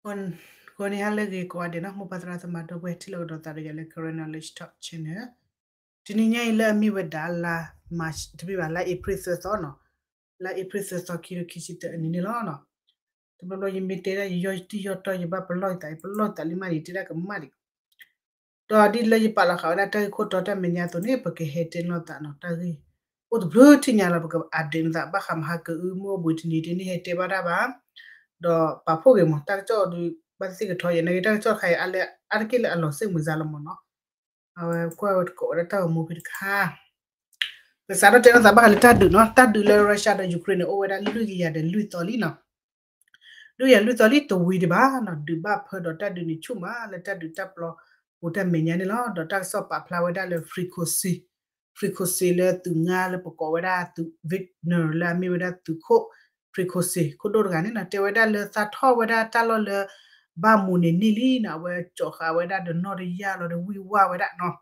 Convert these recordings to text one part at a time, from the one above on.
ဂီၤနံၤဟါလၢအဂ့ၤကိးဂၤဒဲးနီၤ, မိၢ်ပၢ်သရၣ်သမါဒီပုၢ်ဝဲၢ်ထံၣ်လိာ်ကဒီးသးဒီးယၤလၢ Karen Knowledge Talk Channel. တနံၤညါအံၤလၢအမ့ၢ်ဝဲဒၣ်လါ March တမ့ၢ်ဘၣ် လါ April သၢသီနီၤ, လါ April သၢသီ ခံကထိခံဆံသၢအနံၤန့ၣ်လီၤ. တဘျီဘျီယမ့ၢ်တဲဒၣ်ယယီၢ်ယတံၢ်ယီၢ်တီၢ် ယဘၣ်ပလီၢ်ယသး ယပလီၢ်ယသးလံမးန့ၣ် ယတဲဒၣ်ကမၣ်ဒံး ဒီးဒ်လၢယပာ်လီၤဃာ်ဝဲဒၣ်တၢ်ဂ့ၢ်ခိၣ်တီတၢ်မဲာ်ညါအသိးန့ၣ် ပကဟဲတဲလိာ်သးနီၤ, တၢ်ဂ့ၢ်အိၣ်တဘျုးထံၣ်ညါလီၤ ပက update လိာ်သး ဘၣ်ဃးမဟါကအု မုၢ်အိၣ်ဘှံးတနံၤတန့ၢ်ဟဲတဲဘၣ်တၢ်ဘၣ်, ဒီးပာ်ဖှိၣ်ဂ့ၤမး တၢ်ကစီၣ်ဒုး ဘၣ်သ့ၣ်သ့ၣ်ကထီယဲၢ် နာ်က့တၢ်ကစီၣ်တခါအံၤ အါတက့ၢ်လၢအလီၤစ့ၣ်မုာ်စါလီၤမးနီၤ. အဝဲကွၢ်ဝဲတကိးဝဲဒၣ်တၢ်ဂီၤမူဖဲတခါ ပစးထီၣ်တဲလိာ်သးဘၣ်ဃးလၢတၢ်ဒုးနီၤ, တၢ်ဒုးလၢ Russia ဒီး Ukraine န့ၣ် အိၣ်ဝဲဒၣ်လွံၢ်ကယၤဒီးလွံၢ်သီလံနီၤ. လွံၢ်ကယၤလွံၢ်သီလံ တဝံၤဒံးဘၣ်နီၤ, ဒုးဘၣ်ဖၢဒီးတၢ်ဒုးန့ၣ်ဆူၣ်မးလၢတၢ်ဒုးတၢ်ပျီပူၤတၢ်မဲာ်ညါန့ၣ်လီၤ. ဒီးတၢ်ကစီၣ်ပာ်ဖျါဝဲဒၣ်လၢ Prigozhin, Prigozhin လၢသုးငါလၢပကိးဝဲဒၣ်သုး Wagner လၢအမ့ၢ်ဝဲဒၣ်သုးခိၣ် Prigozhin ခိၣ်ဒိၣ်တဂၤန့ၣ်နီၤ, တဲဝဲဒၣ်လၢသးထီၣ်ဝဲဒၣ်တၢ်လီၢ်လၢ ဘၣ်မူန့ၣ်န့ၢ်လံနီၤ, အဝဲကၠီၤဃာ်ဝဲဒၣ်ဒီးနီၢ်တယၢ်လီၤဒီးဝံၢ်ဝါဝဲဒၣ်နီၤ,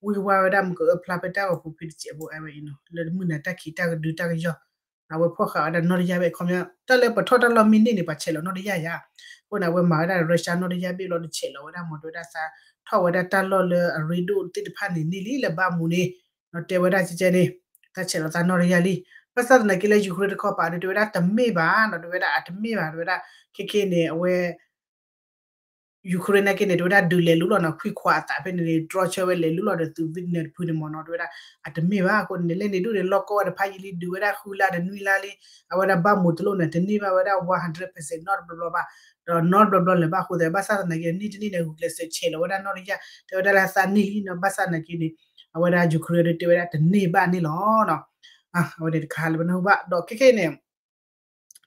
ဝံၢ်ဝါဝဲဒၣ် မ့ၢ်ကအၢဖျါဖဲတၢ်ဂီၤပူၤဖဲတစဲးဖိအဝဲအံၤနီၤ, လၢမုၢ်နၤတၢ်ခံးတၢ်ကဒုတၢ်ကယီၢ် အဝဲဖီၣ်ဃာ်ဝဲဒၣ်နီၢ်တယၢ်ဘ့ၣ် အခီပညီ တၢ်လၢပထီၣ်တၢ်လီၢ်မ့ၢ်န့ၢ်န့ၣ် ပှၤဆဲးလီၤနီၢ်တယၢ်ယါ, အဃိန့ၣ် အဝဲမၤဝဲဒၣ် Russia နီၢ်တယၢ်ဘ့ၣ်လီၤ တဆဲးလီၤဝဲဒၣ်မ့ၢ်တဲဝဲဒၣ်သးထီၣ်ဝဲဒၣ်တၢ်လီၢ်လၢအရ့ဒိၣ် သ့ၣ်တဖၣ်န့ၣ်န့ၢ်လံ လၢဘၣ်မူန့ၣ်, ဒီးတဲဝဲဒၣ်ကဲကဲန့ၣ် တၢ်ဆဲးလီၤသးနီၢ်တယၢ်လံ. ဘၣ်ဆၣ်သနာ်က့လၢ Ukraine တခီပၤဒီး တဲဝဲဒၣ်တမ့ၢ်ဘၣ်နီၤ, တဲဝဲဒၣ်အတမ့ၢ်ဘၣ် တဲဝဲဒၣ် ခဲကဲန့ၣ် အဝဲ Ukraine နာ်က့န့ၣ် တဲဝဲဒၣ်ဒုးလဲၤလူလီၤနီၤ, ခွံခွါအသးဖဲန့ၣ်န့ၣ် တြီဆၢဝဲလဲၤလူလီၤဒီးသုး Wagner တဖုန့ၣ်မ့ၢ်နီၤ, တဲဝဲဒၣ်အတမ့ၢ်ဘၣ်. အဃိန့ၣ် လၢန့ၣ်ဒိၣ်န့ၣ် လီၢ်ကီၢ်ဝဲတဖၣ်ယံာ်လံ ဒုးဝဲဒၣ်ဃုလါဒီးနွံလါလံ, အဝဲဒၣ်ဘၣ်မူတလိၣ်န့ၣ် တန့ၢ်ဘၣ်ဝဲဒၣ် one hundred percent နီတဘျီဘျီဘၣ်, ဒီးနီတဘျီဘျီလၢၤဘၣ်အဃိသတး ဘၣ်ဆၣ်သနာ်က့ နံၣ်တနံၣ်န့ၣ် ဂုာ်ကျဲးစၢးဆဲးလီၤဝဲဒၣ်နီၢ်တယၢ် တဲဝဲဒၣ်လၢသးန့ၢ်လံနီၤ, ဘၣ်ဆၣ်သနာ်က့န့ၣ် အဝဲဒၣ် Ukraine ဒီးတဲဝဲဒၣ်တန့ၢ်ဘၣ်န့ၣ်လီၤ. အဝဲန့ၣ်တခါလၢပနၢ်ဟူဘၣ် ဒီးခဲကဲန့ၣ်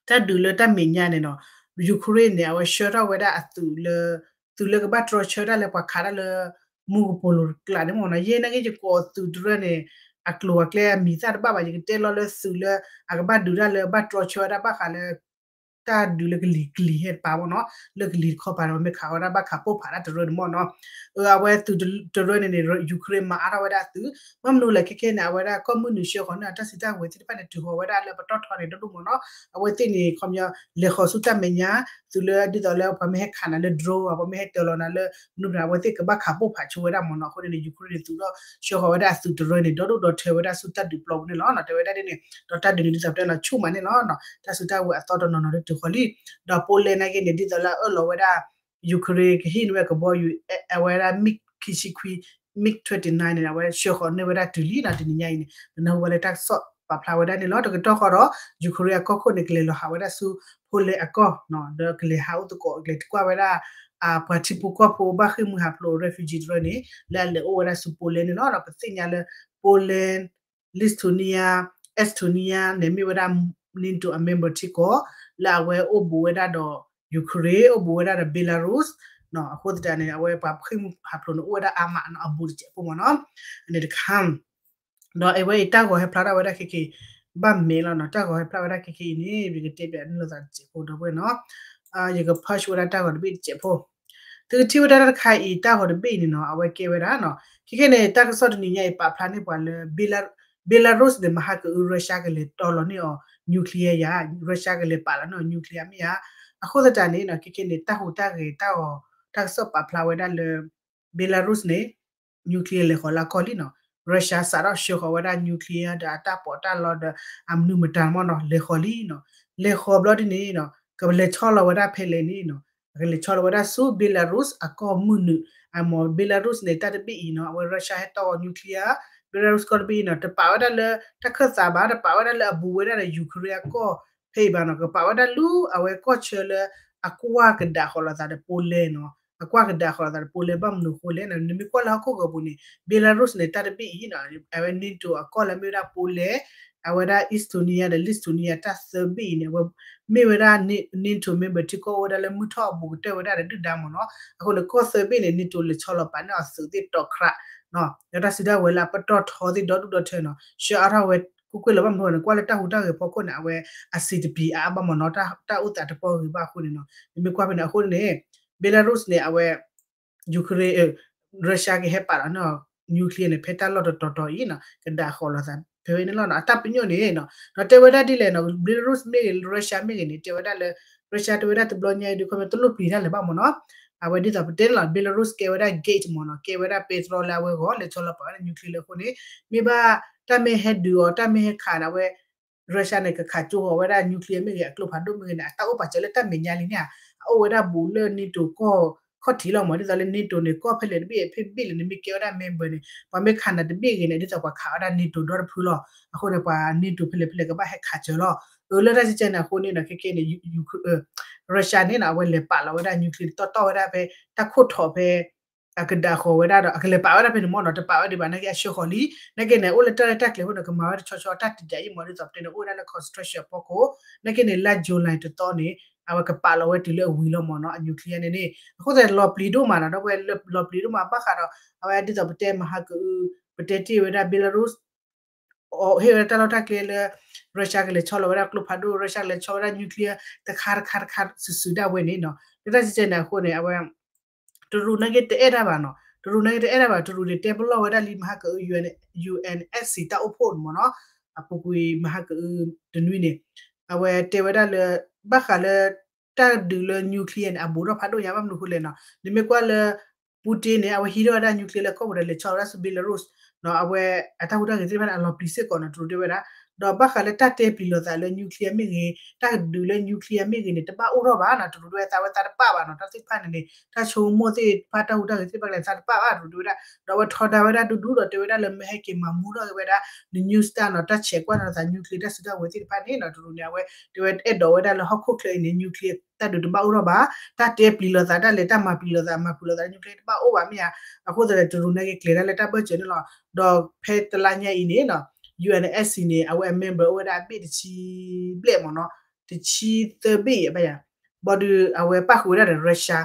တၢ်ဒုးလၢတၢ်မဲာ်ညါန့ၣ်နီၤ, Ukraine န့ၣ် အဝဲဆှၢထီၣ်ဝဲဒၣ်အသုးလၢ သုးလၢကဘၣ်တြီဆၢတၢ်လၢပှၤခးတၢ်လၢ မူကပိာ်လိၤကျးန့ၣ်မ့ၢ်နီၤ, ယဲနာ်က့ယကိးသုးတရၢန့ၣ် အကျိၤအကျဲအမံၤသၣ်တဘၣ်ဘၣ်, ယကတဲလီၤလၢသုးလၢ အကဘၣ်ဒုးတၢ်လၢဘၣ်တြီဆၢဝဲဒၣ်ဘၣ်ဃးလၢ တၢ်ဒုးလၢကလံၤကလံၤဟဲတပၤမ့ၢ်နီၤ, လၢကလံၤတခီပၤန့ၣ် ပမ့ၢ်ခးဝဲဒၣ်ဘၣ်ခးပိၢ်ဖးဒၣ်တရၢန့ၣ်မ့ၢ်နီၤ, အဝဲသုးတရၢန့ၣ်န့ၣ် Ukraine မၤအါထီၣ်ဝဲဒၣ်သုး, ဘၣ်မနုၤလဲၣ်ခဲကဲန့ၣ် အဝဲဒၣ်ကီၢ်မုၢ်နုာ်ဆှၢဃီၤန့ၢ်အတၢ်စုတၢ်ဝဲၤသ့ၣ်တဖၣ်န့ၣ် တုၤဃီၤဝဲဒၣ်လၢပတီၢ်ထီန့ၣ် ဒိၣ်ဒိၣ်မ့ၢ်နီၤ, အဝဲသ့ၣ်န့ၣ် ခီပညီ လဲၤဃီၤဆူတၢ်မဲာ်ညါ သုးလၢဒ်သိးလၢပှၤမ့ၢ်ဟဲခးနၤလၢ drone ပှၤမ့ၢ်ဟဲတၢၤလီၤနၤလၢ မနုၤမတၤ အဝဲသ့ၣ်ကဘၣ်ခးပိၢ်ဖးဆိဝဲဒၣ်မ့ၢ်နီၤ, အဃိန့ၣ်န့ၣ် Ukraine န့ၣ် သုးထီၣ်ဆှၢဃီၤဝဲဒၣ်အသုးတရၢန့ၣ် ဒီဒိၣ်ဒီထၢဝဲဒၣ်ဆူတၢ်ဒုးပျီပူၤန့ၣ်လီၤ, တဲဝဲဒၣ်ဒ်န့ၣ် ဒီးတၢ်ဒုးန့ၣ်ဒ်သိးပတဲလီၤဆူၣ်မးန့ၣ်လီၤ, တၢ်စုတၢ်ဝဲၤအသီတနီၤနီၤဒ်တုၤဃီၤလံ, ဒီး Poland နာ်က့န့ၣ် ဒ်သိးလၢအအၢၣ်လီၤဝဲဒၣ် Ukraine ကဟ့ၣ်န့ၢ်ဝဲကဘီယူၤ အဝဲဒၣ် MiG ခံဆံခွံ MiG twenty-nine န့ၣ် အဝဲဆှၢဃီၤန့ၢ်ဝဲဒၣ်တုၤလံနီၤ, တနံၤညါအံၤန့ၣ် ပနၢ်ဟူဝဲလၢတၢ်ကစီၣ်ပာ်ဖျါဝဲဒၣ်န့ၣ်လီၤ, တကတီၢ်ဃီဒီး Ukraine အကီၢ်ခိၣ်န့ၣ် ကလဲၤလီၤဟးဝဲဒၣ်ဆူ Poland အကီၢ်, ဒီးကလဲၤဟးအိၣ်သကိး ကလဲၤကွၢ်ဝဲဒၣ် ပှၤထံဖိကီၢ်ဖိဘၣ်ဃ့ၢ်မှံဟးဖျိး refugee တရၢန့ၣ် လၢအလဲၤအိၣ်ဝဲဒၣ်ဆူ Poland န့ၣ်လီၤ, ဒီးပသ့ၣ်ညါလၢ Poland, Lithuania, Estonia န့ၣ်မ့ၢ်ဝဲဒၣ် NATO အ member ထံကီၢ် လၢအဝဲအိၣ်ဘူးဝဲဒၣ်ဒီး Ukraine အိၣ်ဘူးဝဲဒၣ်ဒီး Belarus, အဃိသတးန့ၣ် အဝဲပှၤဃ့ၢ်မှံဟးဖျိးန့ၣ် အိၣ်ဝဲဒၣ်အါမးနီၤ အဘူးတစဲးဖိမ့ၢ်နီၤ, န့ၣ်တခါ ဒီးအဝဲအံၤတၢ်ဂီၤဟဲဖျါထီၣ်ဝဲဒၣ်ခဲက့ၤ ဘၣ်မဲာ်လီၤနီၤ, တၢ်ဂီၤဟဲဖျါဝဲဒၣ်ခဲက့ၤအံၤန့ၣ် ပကတဲပျးန့ၢ်လိာ်သးတစဲးဖိဒီပုၢ်ဝဲၢ်နီၤ, ယက push ဝဲဒၣ်တၢ်ဂီၤတဘ့ၣ်တစဲးဖိ, သုကထံၣ်ဝဲဒၣ်တၢ်တခါအံၤ တၢ်ဂီၤတဘ့ၣ်အံၤန့ၣ်နီၤ အဝဲကဲဝဲဒၣ်နီၤ, ခဲကဲန့ၣ် တၢ်ကစီၣ်တနံၤညါအံၤ ပာ်ဖျါန့ၢ်ပှၤလၢ Belarus န့ၣ် မဟါကအု Russia ကလဲၤတီလီၤန့ၢ်အီၤ nuclear ယါ, Russia ကလဲၤပာ်လီၤန့ၢ်အီၤ nuclear မ့ၢ်ဧါ, အဃိသတးန့ၣ်နီၤ ခဲကဲန့ၣ် တၢ်ဟူးတၢ်ဂဲၤတၢ်ဂီၤ တၢ်ကစီၣ်ပာ်ဖျါဝဲဒၣ်လၢ Belarus န့ၣ် nuclear လဲၤဃီၤလၢအကီၢ်လံနီၤ, Russia စးထီၣ်ဆှၢဃီၤဝဲဒၣ် nuclear ဒီးအတၢ်ပီးတၢ်လီဒီးအမနုၤမတၤမ့ၢ်နီၤ လဲၤဃီၤလံနီၤ, လဲၤဃီၤဘျီဒ်န့ၣ်နီၤ ကလဲၤဆီလီၤဝဲဒၣ်ဖဲလဲၣ်န့ၣ်နီၤ, ကလဲၤဆီလီၤဝဲဒၣ်ဆူ Belarus အကီၢ်မုၢ်နုာ်, အမ့ၢ် Belarus န့ၣ် တၢ်တဘ့ၣ်အံၤနီၤ အဝဲ Russia ဟဲတီအီၤ nuclear, Belarus ကီၢ်တဘ့ၣ်အံၤနီၤ တပာ်ဝဲဒၣ်လၢ တၢ်ခၢၣ်သးဘၣ်, တပာ်ဝဲဒၣ်လၢအဘူးဝဲဒၣ်ဒီး Ukraine အကီၢ်ဖဲအံၤဘၣ်နီၤ, ကပာ်ဝဲဒၣ်လၢအဝဲကီၢ်ဆၢလၢ အကွၢ်ကဒါဃီၤလိာ်သးဒီး Poland နီၤ, အကွၢ်ကဒါဃီၤလိာ်သးဒီး Poland ဘၣ်မနုၤအဃိလဲၣ်နီၤ, နမ့ၢ်ကွၢ်လၢဟီၣ်ခိၣ်ဂီၤပူၤန့ၣ် Belarus န့ၣ် တၢ်တဘ့ၣ်အံၤနီၤ အဝဲ NATO အကီၢ်လၢမ့ၢ်ဝဲဒၣ် Poland, အဝဲဒၣ် Estonia ဒီး Lithuania တၢ်သၢဘ့ၣ်အံၤန့ၣ် အဝဲမ့ၢ်ဝဲဒၣ် NATO member ထံကီၢ်အိၣ်ဝဲဒၣ်လၢမုၢ်ထီၣ်အဘူးကတၢၢ်ဝဲဒၣ်ဒီးဒုၣ်ဒါမ့ၢ်နီၤ, အဃိန့ၣ် ကီၢ်သၢဘ့ၣ်န့ၣ် NATO လဲၤဆီလီၤပာ်န့ၢ်အီၤသုးသ့ၣ်တီၤခရး ဒီးတၢ်စုကဝဲၤလၢအပတီၢ်ထီသ့ၣ်ဒီဒူၣ်ဒီထၢနီၤ ဆှၢအါထီၣ်ဝဲကွ့ၢ်ကွ့ၢ်လီၤ, ဘၣ်မနုၤအဃိန့ၣ် ကွၢ်လၢတၢ်ဟူးတၢ်ဂဲၤဖီခိၣ်န့ၣ် အဝဲအစံးတပျံၤအါအါဘၣ်မ့ၢ်နီၤ, တၢ်အိၣ်သးတပီၢ်ဂ့ၤဘၣ်အဃိန့ၣ်နီၤ, နမ့ၢ်ကွၢ်ဖဲန့ၣ်အဃိန့ၣ် Belarus န့ၣ် အဝဲ Ukraine, Russia ကဟဲပာ်လီၤန့ၢ်အီၤ nuclear န့ၣ် ဖဲတၢ်လီၢ်တတီၤတီၤအံၤနီၤ ကဒါဃီၤလိာ်သး ဖဲဝဲန့ၣ်လီၤနီၤ အတၢ်ပညိၣ်န့ၣ်နီၤ ဒီးတဲဝဲဒၣ်ဒ်လဲၣ်နီၤ Belarus မ့ၢ်ဂ့ၤ Russia မ့ၢ်ဂ့ၤန့ၣ် တဲဝဲဒၣ်လၢ Russia တဲဝဲဒၣ်တဘျီညါအံၤဒုး ခီပညီတလိၣ်ပျံၤတၢ်လၢၤဘၣ်မ့ၢ်နီၤ အဝဲဒ်သိးပတဲန့ၣ်လီၤ Belarus ကဲဝဲဒၣ် gate မ့ၢ်နီၤ ကဲဝဲဒၣ်ပဲတြီလၢအဝဲဂီၢ် လဲၤဆီလီၤပာ်ဝဲဒၣ် nuclear လၢအဃိန့ၣ် မ့ၢ်ဘၣ်တၢ်မ့ၢ်ဟဲဒုးအီၤ တၢ်မ့ၢ်ဟဲခးန့ၣ် အဝဲ Russia န့ၣ် ကခးကၠိဃီၤဝဲဒၣ် nuclear မ့ၢ်ဂ့ၤ အကျိဖးဒိၣ်မ့ၢ်ဂ့ၤန့ၣ် အတၢ်အိၣ်ပာ်စၢၤလၢတၢ်မဲာ်ညါလံန့ၣ် အအိၣ်ဝဲဒၣ်ဘူးလၢ NATO ကီၢ်ခီၣ်ထံးလီၤမ့ၢ် ဒ်သိးလၢ NATO န့ၣ် ကီၢ်ဖဲလဲၣ်တဘ့ၣ်ဖဲဘ့ၣ်လဲၣ်န့ၣ် မ့ၢ်ကဲဝဲဒၣ် member န့ၣ် ပှၤမ့ၢ်ခးနၤတဘ့ၣ်ဂ့ၤန့ၣ် ဒ်သိးပှၤခးဝဲဒၣ် NATO ဒီတဖုလီၤ. အဃိန့ၣ် ပှၤ NATO ဖဲလဲၣ်ဖဲလဲၣ်ကဘၣ်ဟဲခးစၢၤလီၤ. အၢ လၢတၢ်စံးကဲန့ၣ် အဃိန့ၣ်ဒီး ခဲကဲန့ၣ် Russia န့ၣ်နီၤ အဝဲလဲၤပာ်လီၤဝဲဒၣ် nuclear တီတီဝဲဒၣ်ဖဲ တၢ်ခိၣ်ထိးဖဲ အကဒးဃီၤဝဲဒၣ်ဒီး အကလဲၤပာ်ဝဲဒၣ်ဖဲန့ၣ်မ့ၢ်နီၤ တပာ်ဝဲဒံးဘၣ် နာ်က့အဆှၢဃီၤလံ နာ်က့န့ၣ် အိၣ်လၢတၢ်ရဲၣ်တၢ်ကျဲၤအဃိန့ၣ် ကမၤဝဲတဆီဆီတၢ်တံာ်တာ်အံၤမ့ၢ် ဒ်သိးပတဲန့ၣ် အိၣ်ဝဲဒၣ်လၢ construction အဖီခိၣ် နာ်က့န့ၣ် လါ July တသီန့ၣ် အဝဲကပာ်လီၤဝဲတုၤလၢအဝံၤလီၤမ့ၢ်နီၤ အ nuclear န့ၣ်န့ၣ် အဃိသတးလီၤပျံၤဒိၣ်မးနီၤ ဒီးဝဲလီၤပျံၤဒိၣ်မး ဘၣ်ဃးဒီး အဝဲဒ်သိးပတဲမဟါကအု ပတဲတ့ၢ်ဝဲဒၣ် Belarus အီၤဟ့ၣ်ဝဲဒၣ်တၢ်လီၢ်တၢ်ကျဲလၢ Russia ကလဲၤဆီလီၤဝဲဒၣ်ကျိဖးဒိၣ် Russia ကလဲၤဆီဝဲဒၣ် nuclear တခါတခါတခါစုာ်စုာ်ဒၣ်ဝဲန့ၣ်နီၤ လၢတၢ်စံးကဲန့ၣ်အဃိန့ၣ် အဝဲ တရူးနာ်က့တအဲၣ်တၢ်ဘၣ်နီၤ တရူးနာ်က့တအဲၣ်တၢ်ဘၣ် တရူးန့ၣ်တဲပလီၢ်ဝဲဒၣ်လံမဟါကအု UNSC တၢ်အိၣ်ဖှိၣ်န့ၣ်မ့ၢ်နီၤ အပူၤကွံာ်မဟါကအုတနွံန့ၣ် အဝဲတဲဝဲဒၣ်လၢ ဘၣ်ဃးလၢ တၢ်ဒုးလၢ nuclear န့ၣ် အဘူးထီၣ်ဖးဒိၣ်ညါဘၣ်မနုၤအဃိလဲၣ်နီၤ နမ့ၢ်ကွၢ်လၢ Putin န့ၣ် အဝဲဟံးထီၣ်ဝဲဒၣ် nuclear လၢကီၢ်ပူၤဒီးလဲၤဆီဝဲဒၣ်ဆူ Belarus နီၤ အဝဲအတၢ်ဟူးတၢ်ဂဲၤသ့ၣ်တဖၣ်န့ၣ် အလီၤပျံၤစ့ၢ်ကီးနီၤ တရူးတဲဝဲဒၣ် ဒီးဘၣ်ဃးလၢတၢ်တဲပျံၤလိာ်သးလၢ nuclear မ့ၢ်ဂ့ၤ တၢ်ဒုးလၢ nuclear မ့ၢ်ဂ့ၤန့ၣ် တဘၣ်အိၣ်ထီၣ်ဘၣ်နီၤ တရူးတဲဝဲသးဝဲသးတပာ်ဘၣ်နီၤ တၢ်သ့ၣ်တဖၣ်န့ၣ်န့ၣ် တၢ်ဆိကမိၣ်သ့ၣ်တဖၣ် တၢ်ဟူးတၢ်ဂဲၤသ့ၣ်တဖၣ်လဲၣ် သးတပာ်ဘၣ် တရူးတဲဝဲဒၣ် ဒီးအဝဲထီဒါဝဲဒၣ်ဒူဒူဒီးတဲဝဲဒၣ်လၢမ့ၢ်ဟဲက့ၤမၤမူထီၣ်က့ၤဝဲဒၣ် န news တၢ်နီၤ တၢ်ဆဲးကွၢ်နီၤသး nuclear တၢ်စုတၢ်ဝဲၤသ့ၣ်တဖၣ်န့ၣ်နီၤ တရူးန့ၣ် အဝဲတဲဝဲအဲၣ်ဒိးဝဲဒၣ်လၢ ဟီၣ်ခိၣ်ချၢအံၤန့ၣ် nuclear တၢ်ဒုးတဘၣ်အိၣ်ထီၣ်ဘၣ် တၢ်တဲပျံၤလိာ်သးဒၣ်လဲာ် တၢ်မၤပျံၤလိာ်သး မၤပျံၤလိာ်သး nuclear တဘၣ်အိၣ်ဘၣ်မ့ၢ်ဧါ အဃိသတးဒီးတရူးန့ၣ်က့ၤကျဲၤဒၣ်လၢတၢ်ဘၢၣ်စၢၤန့ၣ်လီၤ ဒီးဖဲတလါညါအံၤန့ၣ်နီၤ UNSC န့ၣ် အဝဲအ member အိၣ်ဝဲဒၣ်အဘ့ၣ်တဆံဘျဲၣ်မ့ၢ်နီၤ တဆံသၢဘ့ၣ်အံၤဘၣ်ယၤ ဘၣ်ဒီးအဝဲပၣ်ဃုာ်ဝဲဒၣ်ဒီး Russia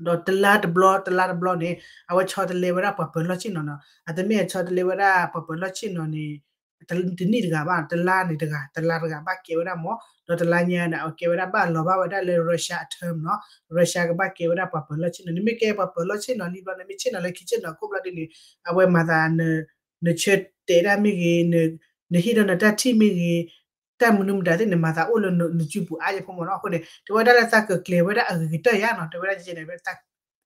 ဒီးတလါတဘျီ တလါတဘျီန့ၣ် အဝဲဆီတလဲဝဲဒၣ်ပှၤပၢၤလီၢ်ဆ့ၣ်နီၤနီၤ အတမ့ၢ်အဆီတလဲဝဲဒၣ်ပှၤပၢၤလီၢ်ဆ့ၣ်နီၤန့ၣ် တနံၣ်တဂၤဘၣ် တလါန့ၣ်တဂၤ တလါတဂၤဘၣ်ကဲဝဲဒၣ်မ့ၢ် ဒီးတလါညါန့ၣ် အကဲဝဲဒၣ်ဘၣ်လီၤဘၣ်ဝဲဒၣ်လၢ Russia အ term နီၤ Russia ကဘၣ်ကဲဝဲဒၣ်ပှၤပၢၤလီၢ်ဆ့ၣ်နီၤ နမ့ၢ်ကဲပှၤပၢၤလီၢ်ဆ့ၣ်နီၤလံဘျီန့ၣ် မ့ၢ်ဆ့ၣ်နီၤလၢခံဆ့ၣ်နီၤခိၣ်ဘျီဒ်န့ၣ် အဝဲမၤသး နဆၢတဲာ်ဒၣ်မ့ၢ်ဂ့ၤ နဟ့ၣ်ဒီးနတၢ်ထံၣ်မ့ၢ်ဂ့ၤ တၢ်မနုၤမတၤသ့ၣ်န့ၣ် မၤသးအိၣ်လၢနစုပူၤအါယဖိမ့ၢ်နီၤ အဃိန့ၣ် တဲဝဲဒၣ်လၢသးကကျဲၤဝဲဒၣ်အဂ့ၤကတၢၢ်ယါနီၤ တဲဝဲဒၣ်ကဲန့ၣ် သး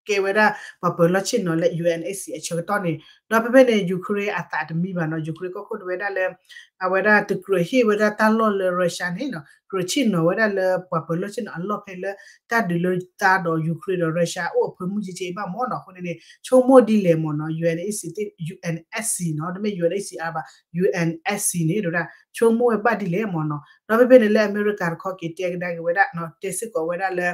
ကဲဝဲဒၣ်ပှၤပၢၤလီၢ်ဆ့ၣ်နီၤလၢ UNSC အဆၢကတီၢ်န့ၣ် ဒီးဖဲဖဲန့ၣ် Ukraine အသးတမံဘၣ်နီၤ Ukraine ကီၢ်ခိၣ်တဲဝဲဒၣ်လၢ အဝဲဒၣ်တကြၢးဟ့ၣ်ဝဲဒၣ်တၢ်လီၢ်လၢ Russia န့ၣ်နီၤ ကြၢးဆ့ၣ်နီၤဝဲဒၣ်လၢပှၤပၢၤလီၢ်ဆ့ၣ်နီၤအလီၢ်ဖဲလၢ တၢ်ဒုးလၢသးဒီး Ukraine ဒီး Russia အိၣ်အဖၢမုၢ်ကဲကဲအံၤဘၣ်မ့ၢ်နီၤ အဃိန့ၣ်န့ၣ် ဆိကမိၣ်ဒ်လဲၣ်မ့ၢ်နီၤ UNSC သ့ၣ် UNSC နီၤ တမ့ၢ် UNHCR ဘၣ် UNSC န့ၣ် တဲဝဲဒၣ် ဆိကမိၣ်ဝဲဘၣ်ဒ်လဲၣ်မ့ၢ်နီၤ ဒီးဖဲဖဲန့ၣ်လၢအမဲရကၤတခီက့ၤတဲကဒါက့ၤဝဲဒၣ် တဲစ့ၢ်ကီးဝဲဒၣ်လၢ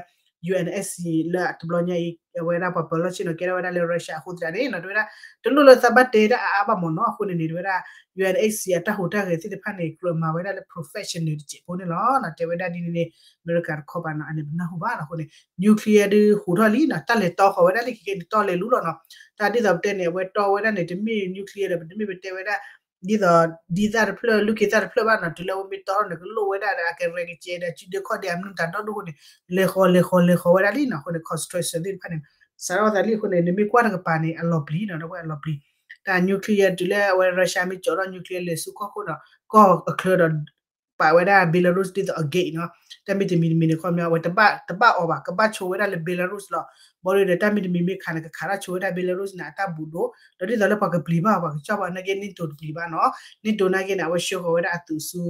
UNSC လၢတဘျီညါအံၤ အဝဲဒၣ်ပှၤပၢၤလီၢ်ဆ့ၣ်နီၤကဲထီၣ်ဝဲဒၣ်လၢ Russia အဃိသတးန့ၣ်နီၤ တဲဝဲဒၣ် တလိၣ်လၢသးဘၣ်တဲဒၣ်အါအါဘၣ်မ့ၢ်နီၤ အဃိန့ၣ်န့ၣ် တဲဝဲဒၣ် UNHCR အတၢ်ဟူးတၢ်ဂဲၤသ့ၣ်တဖၣ်န့ၣ် ကြၢးမၤဝဲဒၣ်လၢ professional တစဲးဖိန့ၣ်လီၤ တဲဝဲဒၣ်ဒ်န့ၣ်န့ၣ် အမဲရကၤတခီပၤနီၤ အန့ၣ်ပနၢ်ဟူဘၣ်နီၤ အဃိန့ၣ် nuclear ဒုးဟူးထီၣ်လံနီၤ တၢ်လဲၤတီဃီၤဝဲဒၣ်လံ ခဲကဲန့ၣ် တီလဲၤလူလီၤနီၤ တၢ်ဒ်သိးပတဲန့ၣ် အဝဲတီဝဲဒၣ်န့ၣ် တမ့ၢ် nuclear ဒီး ပတမ့ၢ်ပတဲဝဲဒၣ် ဒ်သိး ဒ်သၣ်တဖျၢၣ် လူၢ်ခ့သၣ်တဖျၢၣ်ဘၣ်နီၤ တုၤလၢအဝဲမ့ၢ်တီထီၣ်န့ၣ် ကလိၣ်ဝဲဒၣ်ဒီး အကရဲၣ်ကကျဲၤဒီး စုဒ့ခီၣ်ဒ့ အမနုၤတၢ်ဒီဒူၣ်အဃိန့ၣ် လဲၤဃီၤလဲၤဃီၤလဲၤဃီၤဝဲဒၣ်လံနီၤ အဃိန့ၣ် construction သ့ၣ်တဖၣ်န့ၣ် စးထီၣ်သးလံအဃိန့ၣ် နမ့ၢ်ကွၢ်တကပၤန့ၣ် အလီၤပျံၤနီၤ ဒီးဝဲအလီၤပျံၤ တၢ် nuclear တုၤလၢအဝဲ Russia မ့ၢ်ကၠီထီၣ် nuclear လဲၤဆူကီၢ်ခိၣ်ဒီး ကီၢ်အချၢဒီး ပာ်ဝဲဒၣ် Belarus ဒ်သိးအ gate နီၤ တၢ်မ့ၢ်တမံၤတမံၤန့ၣ် ခီပညီ အဝဲတဘၣ် တဘၣ်အီၤဘၣ် ကဘၣ်ဆိဝဲဒၣ်လၢ Belarus လီၤ ဘၣ်ဒီးတၢ်မ့ၢ်တမံၤမ့ၢ်ခးန့ၣ် ကခးတၢ်ဆိဝဲဒၣ် Belarus န့ၣ် အတၢ်ဘူးဒိၣ် ဒီးဒ်သိးလၢပှၤကပျံၤဘၣ် ပှၤကစီၣ်ဘၣ် နာ်က့ NATO တပျံၤဘၣ်နီၤ NATO နာ်က့န့ၣ် အဝဲဆှၢဃီၤဝဲဒၣ်အသုးဆူ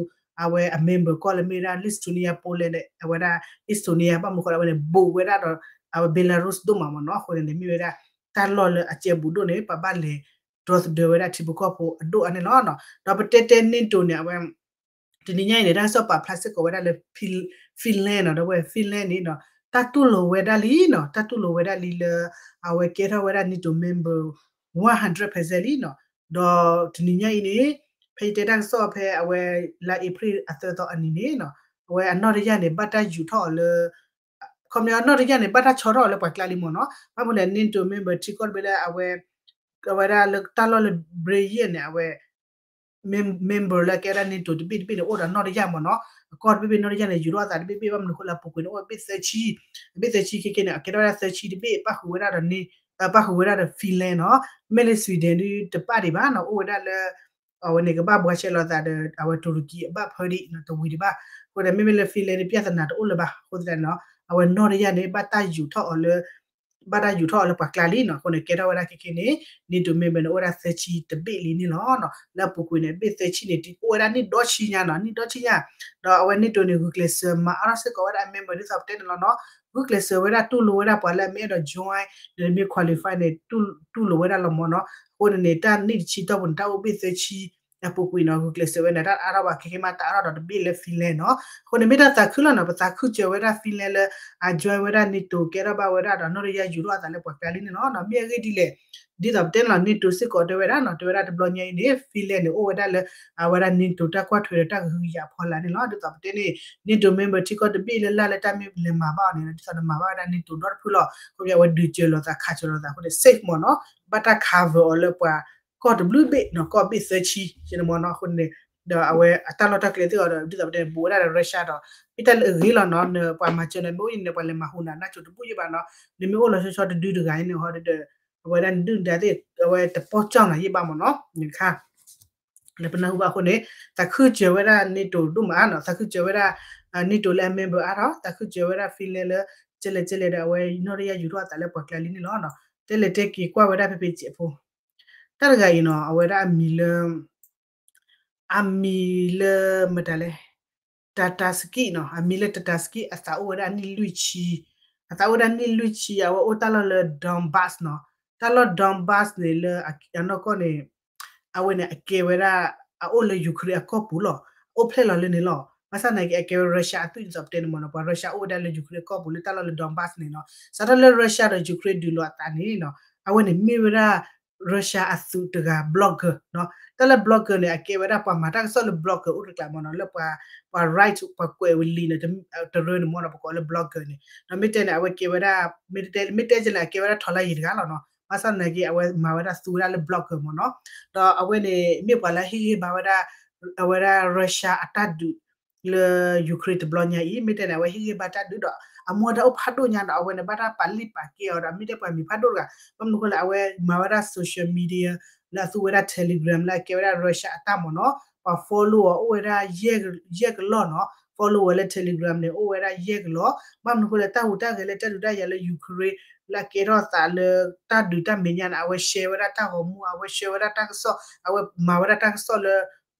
အဝဲအ member ကီၢ်လၢမ့ၢ်ဝဲဒၣ် Lithuania Poland အဝဲဒၣ် Estonia ဘၣ်မနုၤဃိလၢအဝဲန့ၣ် ဘူးဝဲဒၣ်ဒီး အဝဲ Belarus ဒိၣ်မးမ့ၢ်နီၤ အဃိန့ၣ်န့ၣ် မ့ၢ်ဝဲဒၣ် တၢ်လီၢ်လၢအစဲဘူးဒိၣ်န့ၣ် ပှၤဘၣ်လဲၤ ဒီသဒၢဝဲဒၣ်ထံဖိကီၢ်ဖိအဒိၣ်အါန့ၣ်လီၤနီၤ ဒီးပတဲတဲ NATO န့ၣ် အဝဲ တနံၤညါအံၤန့ၣ် တၢ်ကစီၣ်ပာ်ဖျါစ့ၢ်ကီးဝဲဒၣ်လၢ Finland နီၤ ဒီးဝဲ Finland န့ၣ်နီၤ တၢ်တူၢ်လိာ်ဝဲဒၣ်လံနီၤ တၢ်တူၢ်လိာ်ဝဲဒၣ်လံလၢ အဝဲကဲထီၣ်ဝဲဒၣ် NATO member one hundred percent လံနီၤ ဒီးတနံၤညါအံၤန့ၣ် ဖဲယတဲတၢ်ကစီၣ်ဖဲအဝဲ လါအ့ဖြ့ၣ်အသၢသီအနံၤန့ၣ်နီၤ အဝဲအနီၢ်တယၢ်န့ၣ် ဘၣ်တၢ်ယူးထီၣ်အီၤလၢ ခီပညီအနီၢ်တယၢ်န့ၣ် ဘၣ်တၢ်ဆီထီၣ်အီၤလၢပှၤကျါလံမ့ၢ်နီၤ ဘၣ်မနုၤလဲၣ် NATO member ထံကီၢ်တဘ့ၣ်လၢအဝဲ အဝဲဒၣ်လၢတၢ်လီၢ်လၢ Belgium န့ၣ် အဝဲ member လၢကဲဝဲဒၣ် NATO တဘ့ၣ်တဘ့ၣ်န့ၣ် အိၣ်ဒီးနီၢ်တယၢ်မ့ၢ်နီၤ အကီၢ်တဘ့ၣ်ဘ့ၣ်နီၢ်တယၢ်န့ၣ် ယူးထီၣ်အသးတဘ့ၣ်ဘ့ၣ် ဘၣ်မနုၤဃိလၢအပူၤကွံာ်န့ၣ် အိၣ်ဘ့ၣ်သၢဆံ အဘ့ၣ်သၢဆံခဲကဲန့ၣ် အကဲထီၣ်ဝဲဒၣ်သၢဆံတဘ့ၣ် ပၣ်ဃုာ်ဝဲဒၣ်ဒီး ပၣ်ဃုာ်ဝဲဒၣ်ဒီး Finland နီၤ မ့ၢ်လၢ Sweden ဒုးတပၣ်ဒံးဘၣ်နီၤ အိၣ်ဝဲဒၣ်လၢ အဝဲန့ၣ်ကဘၣ်ဘှါရှဲလိာ်သးဒီး အဝဲတူရကံအဘၣ်ဖၢဒံးနီၤ တဝံၤဒံးဘၣ်. အဃိန့ၣ် မ့မ့ၢ်လၢ Finland န့ၣ် ပြဿနာတအိၣ်လၢၤဘၣ်. အဃိသတးန့ၣ်နီၤ အဝဲနီၢ်တယၢ်န့ၣ် ဘၣ်တၢ်ယူးထီၣ်အီၤလၢ ဘၣ်တၢ်ယူးထီၣ်အီၤလၢပှၤကျါလံနီၤ. အဃိန့ၣ် ကဲထီၣ်ဝဲဒၣ်ခဲခဲန့ၣ် NATO member န့ၣ် အိၣ်ဝဲဒၣ်သၢဆံတဘ့ၣ်လံန့ၣ်လီၤ. လၢအပူၤကွံာ်န့ၣ် အဘ့ၣ်သၢဆံန့ၣ် အိၣ်ဝဲဒၣ်နံၣ်ဒီဆံညါနီၤ နံၣ်ဒီဆံညါ. ဒီးအဝဲ NATO န့ၣ် ဂုာ်ကျဲးစၢးမၤအါထီၣ်စ့ၢ်ကီးဝဲဒၣ်အ member ဒ်သိးပတဲန့ၣ်လီၤနီၤ. ဂုာ်ကျဲးစၢးဝဲဒၣ်တူၢ်လိာ်ဝဲဒၣ်ပှၤလၢအမ့ၢ်အဲၣ်ဒိး join န့ၣ်မ့ၢ် qualify န့ၣ် တူၢ်လိာ်ဝဲဒၣ်လီၤမၢ်နီၤ. အဃိန့ၣ်န့ၣ် တၢ်နံၣ်တဆံတီၢ်ပူၤန့ၣ် တၢ်အိၣ်ဘ့ၣ်သၢဆံ အပူၤကွံာ်နီၤ ဂုာ်ကျဲးစၢးဝဲန့ၣ် တၢ်အါထီၣ်ဘၣ်ခဲခဲမး တၢ်အါထီၣ်ဒီးတဘ့ၣ်လၢ Finland နီၤ. အဃိန့ၣ်မ့ၢ်တၢ်သးခုလီၤနီၤ ပသးခုစၢၤဝဲဒၣ် Finland လၢ အ join ဝဲဒၣ် NATO ကဲထီၣ်ဘၣ်ဝဲဒၣ်ဒီး နီၢ်တယၢ်ယူးထီၣ်အသးလၢပှၤကျါလံန့ၣ်လီၤ. မ့ၢ်အဂ့ၢ်ဒ်လဲၣ် ဒ်သိးပတဲန့ၣ်လီၤ NATO စ့ၢ်ကီးတဲဝဲဒၣ်နီၤ တဲဝဲဒၣ်တဘျီညါအံၤန့ၣ် Finland န့ၣ် အိၣ်ဝဲဒၣ်လၢ အဝဲဒၣ် NATO တၢ်ကွၢ်ထွဲဒီးတၢ်ကဟုကယာ်အဖီလာ်န့ၣ်လီၤ. ဒ်သိးပတဲန့ၣ် NATO member ထံကီၢ်တဘ့ၣ်လၢ်လၢ်လၢတၢ်မ့ၢ်လဲၤမၤဘၣ်အီၤန့ၣ် ဒ်သိးနမၤဘၣ်ဝဲဒၣ် NATO ဒီတဖုလီၤ. အဃိပဝဲဒုးစၢၤလိာ်သးခးစၢၤလိာ်သးအဃိန့ၣ် safe မၢ်နီၤ ဘၣ်တၢ် cover အီၤလၢပှၤကီၢ်တဘျုးဘ့ၣ်နီၤ ကီၢ်ဘ့ၣ်သၢဆံ ယန့ၣ်မၢ်နီၤ. အဃိန့ၣ် ဒီးအဝဲအတၢ်လီၢ်တၢ်ကျဲသ့ၣ်အီၤဒီး ဒ်သိးပတဲန့ၣ် ဘူးဝဲဒၣ်ဒီး Russia ဒီး မ့ၢ်တၢ်လၢအဂ့ၤလီၤနီၤ နပှၤမၤစၢၤန့ၣ် မ့ၢ်အိၣ်န့ၣ် ပှၤလဲၤမၤဟူးနၤနၢ်စိၤတဘူၣ်ယဘၣ်နီၤ. နမ့ၢ်အိၣ်လီၤဆီဆီတဒုတဂၤအံၤန့ၣ်ဟီဒီး အဝဲဒၣ်နဒုၣ်နဒါသ့ၣ် အဝဲတပီၢ်ကၠီၣ်နၤယဘၣ်မၢ်နီၤ န့ၣ်တခါ လၢပနၢ်ဟူဘၣ်အဃိန့ၣ် သးခုစၢၤဝဲဒၣ် NATO ဒိၣ်မးနီၤ သးခုစၢၤဝဲဒၣ် NATO လၢအ member အါထီၣ် သးခုစၢၤဝဲဒၣ် Finland လၢ ကဲလဲၣ်ကဲလဲၣ်ဒီး အဝဲနီၢ်တယၢ်ယူးထီၣ်အသးလၢပှၤကျါလံန့ၣ်လီၤ. တဲလဲၤတဲက့ၤကွၢ်ဝဲဒၣ်ဖဲဖဲစဲးဖိ တၢ်တဂၤအံၤနီၤ အဝဲဒၣ်အမံၤလၢ အမံၤလၢမတၤလဲၣ် Tatarsky နီၤ အမံၤလၢ Tatarsky အသးအိၣ်ဝဲဒၣ်နံၣ်လွံၢ်ဆံ အသးအိၣ်ဝဲဒၣ်နံၣ်လွံၢ်ဆံ အဝဲအိၣ်တၢ်လီၢ်လၢ Donbas နီၤ တၢ်လီၢ် Donbas န့ၣ်လၢအနီၢ်ကီၢ်န့ၣ် အဝဲန့ၣ်အကဲဝဲဒၣ် အအိၣ်လၢ Ukraine အကီၢ်ပူၤလီၤ အအိၣ်ဖျဲၣ်လီၤလၢန့ၣ်လီၤ. ဘၣ်ဆၣ်သနာ်က့ အကဲဝဲ Russia အသုးဒ်သိးပတဲန့ၣ်မၢ်နီၤ ပှၤ Russia အိၣ်ဝဲဒၣ်လၢ Ukraine အကီၢ်ပူၤလၢတၢ်လီၢ်လၢ Donbas န့ၣ်နီၤ စးထီၣ်လၢ Russia ဒီး Ukraine ဒုးလိာ်အသးန့ၣ်နီၤ အဝဲန့ၣ်မ့ၢ်ဝဲဒၣ် Russia အသုးတဂၤ blogger နီၤ တၢ်လၢ blogger န့ၣ် အကဲဝဲဒၣ်ပှၤမၤတၢ်ကစီၣ်လၢ blogger အိၣ်တကျးမၢ်နီၤ လၢပှၤ ပှၤ right ပှၤကွဲးဝံၤလံန့ၣ် တရၢန့ၣ်မၢ်နီၤ ပကိးလၢ blogger န့ၣ် ဒီးမ့ၢ်တဲန့ၣ် အဝဲကဲဝဲဒၣ် မ့ၢ်တဲ မ့ၢ်တဲကလဲၣ် အကဲဝဲဒၣ်ထီလါယံၤတဂၤလီၤနီၤ ဘၣ်ဆၣ်သနာ်က့ အဝဲမၤဝဲဒၣ်သူဝဲဒၣ်လၢ blogger မၢ်နီၤ ဒီးအဝဲန့ၣ် မ့ၢ်ပှၤလၢဟ့ၣ်ဂံၢ်ဘါဝဲဒၣ် အဝဲဒၣ် Russia အတၢ်ဒုး လၢ Ukraine တဘျီညါအံၤ မ့ၢ်တဲန့ၣ် အဝဲဟ့ၣ်ဂံၢ်ဘါတၢ်ဒုးဒီး အမူအဒါအိၣ်ဖးဒိၣ်ညါဒီး အဝဲန့ၣ် ဘၣ်တၢ်ပာ်လုၢ်ပာ်ကဲအီၤဒီး မ့ၢ်တဲပှၤမံၤဖးဒိၣ်တဂၤ ဘၣ်မနုၤဃိလၢအဝဲမၤဝဲဒၣ် social media လၢအသူဝဲဒၣ် Telegram လၢအကဲဝဲဒၣ် Russia အတၢ်မၢ်နီၤ ပှၤ follow အီၤအိၣ်ဝဲဒၣ် ယဲၢ်ကလီၢ်နီၤ follow ဝဲလၢ Telegram န့ၣ် အိၣ်ဝဲဒၣ်ယဲၢ်ကလီၢ် ဘၣ်မနုၤဃိလၢတၢ်ဟူးတၢ်ဂဲၤလၢတၢ်ဒုးတၢ်ယၤလၢ Ukraine လၢအကဲထီၣ်သးလၢတၢ်ဒုးတၢ်မဲာ်ညါန့ၣ် အဝဲ share ဝဲဒၣ်တၢ်ဂီၤမူ အဝဲ share ဝဲဒၣ်တၢ်ကစီၣ် အဝဲမၤဝဲဒၣ်တၢ်ကစီၣ်လၢ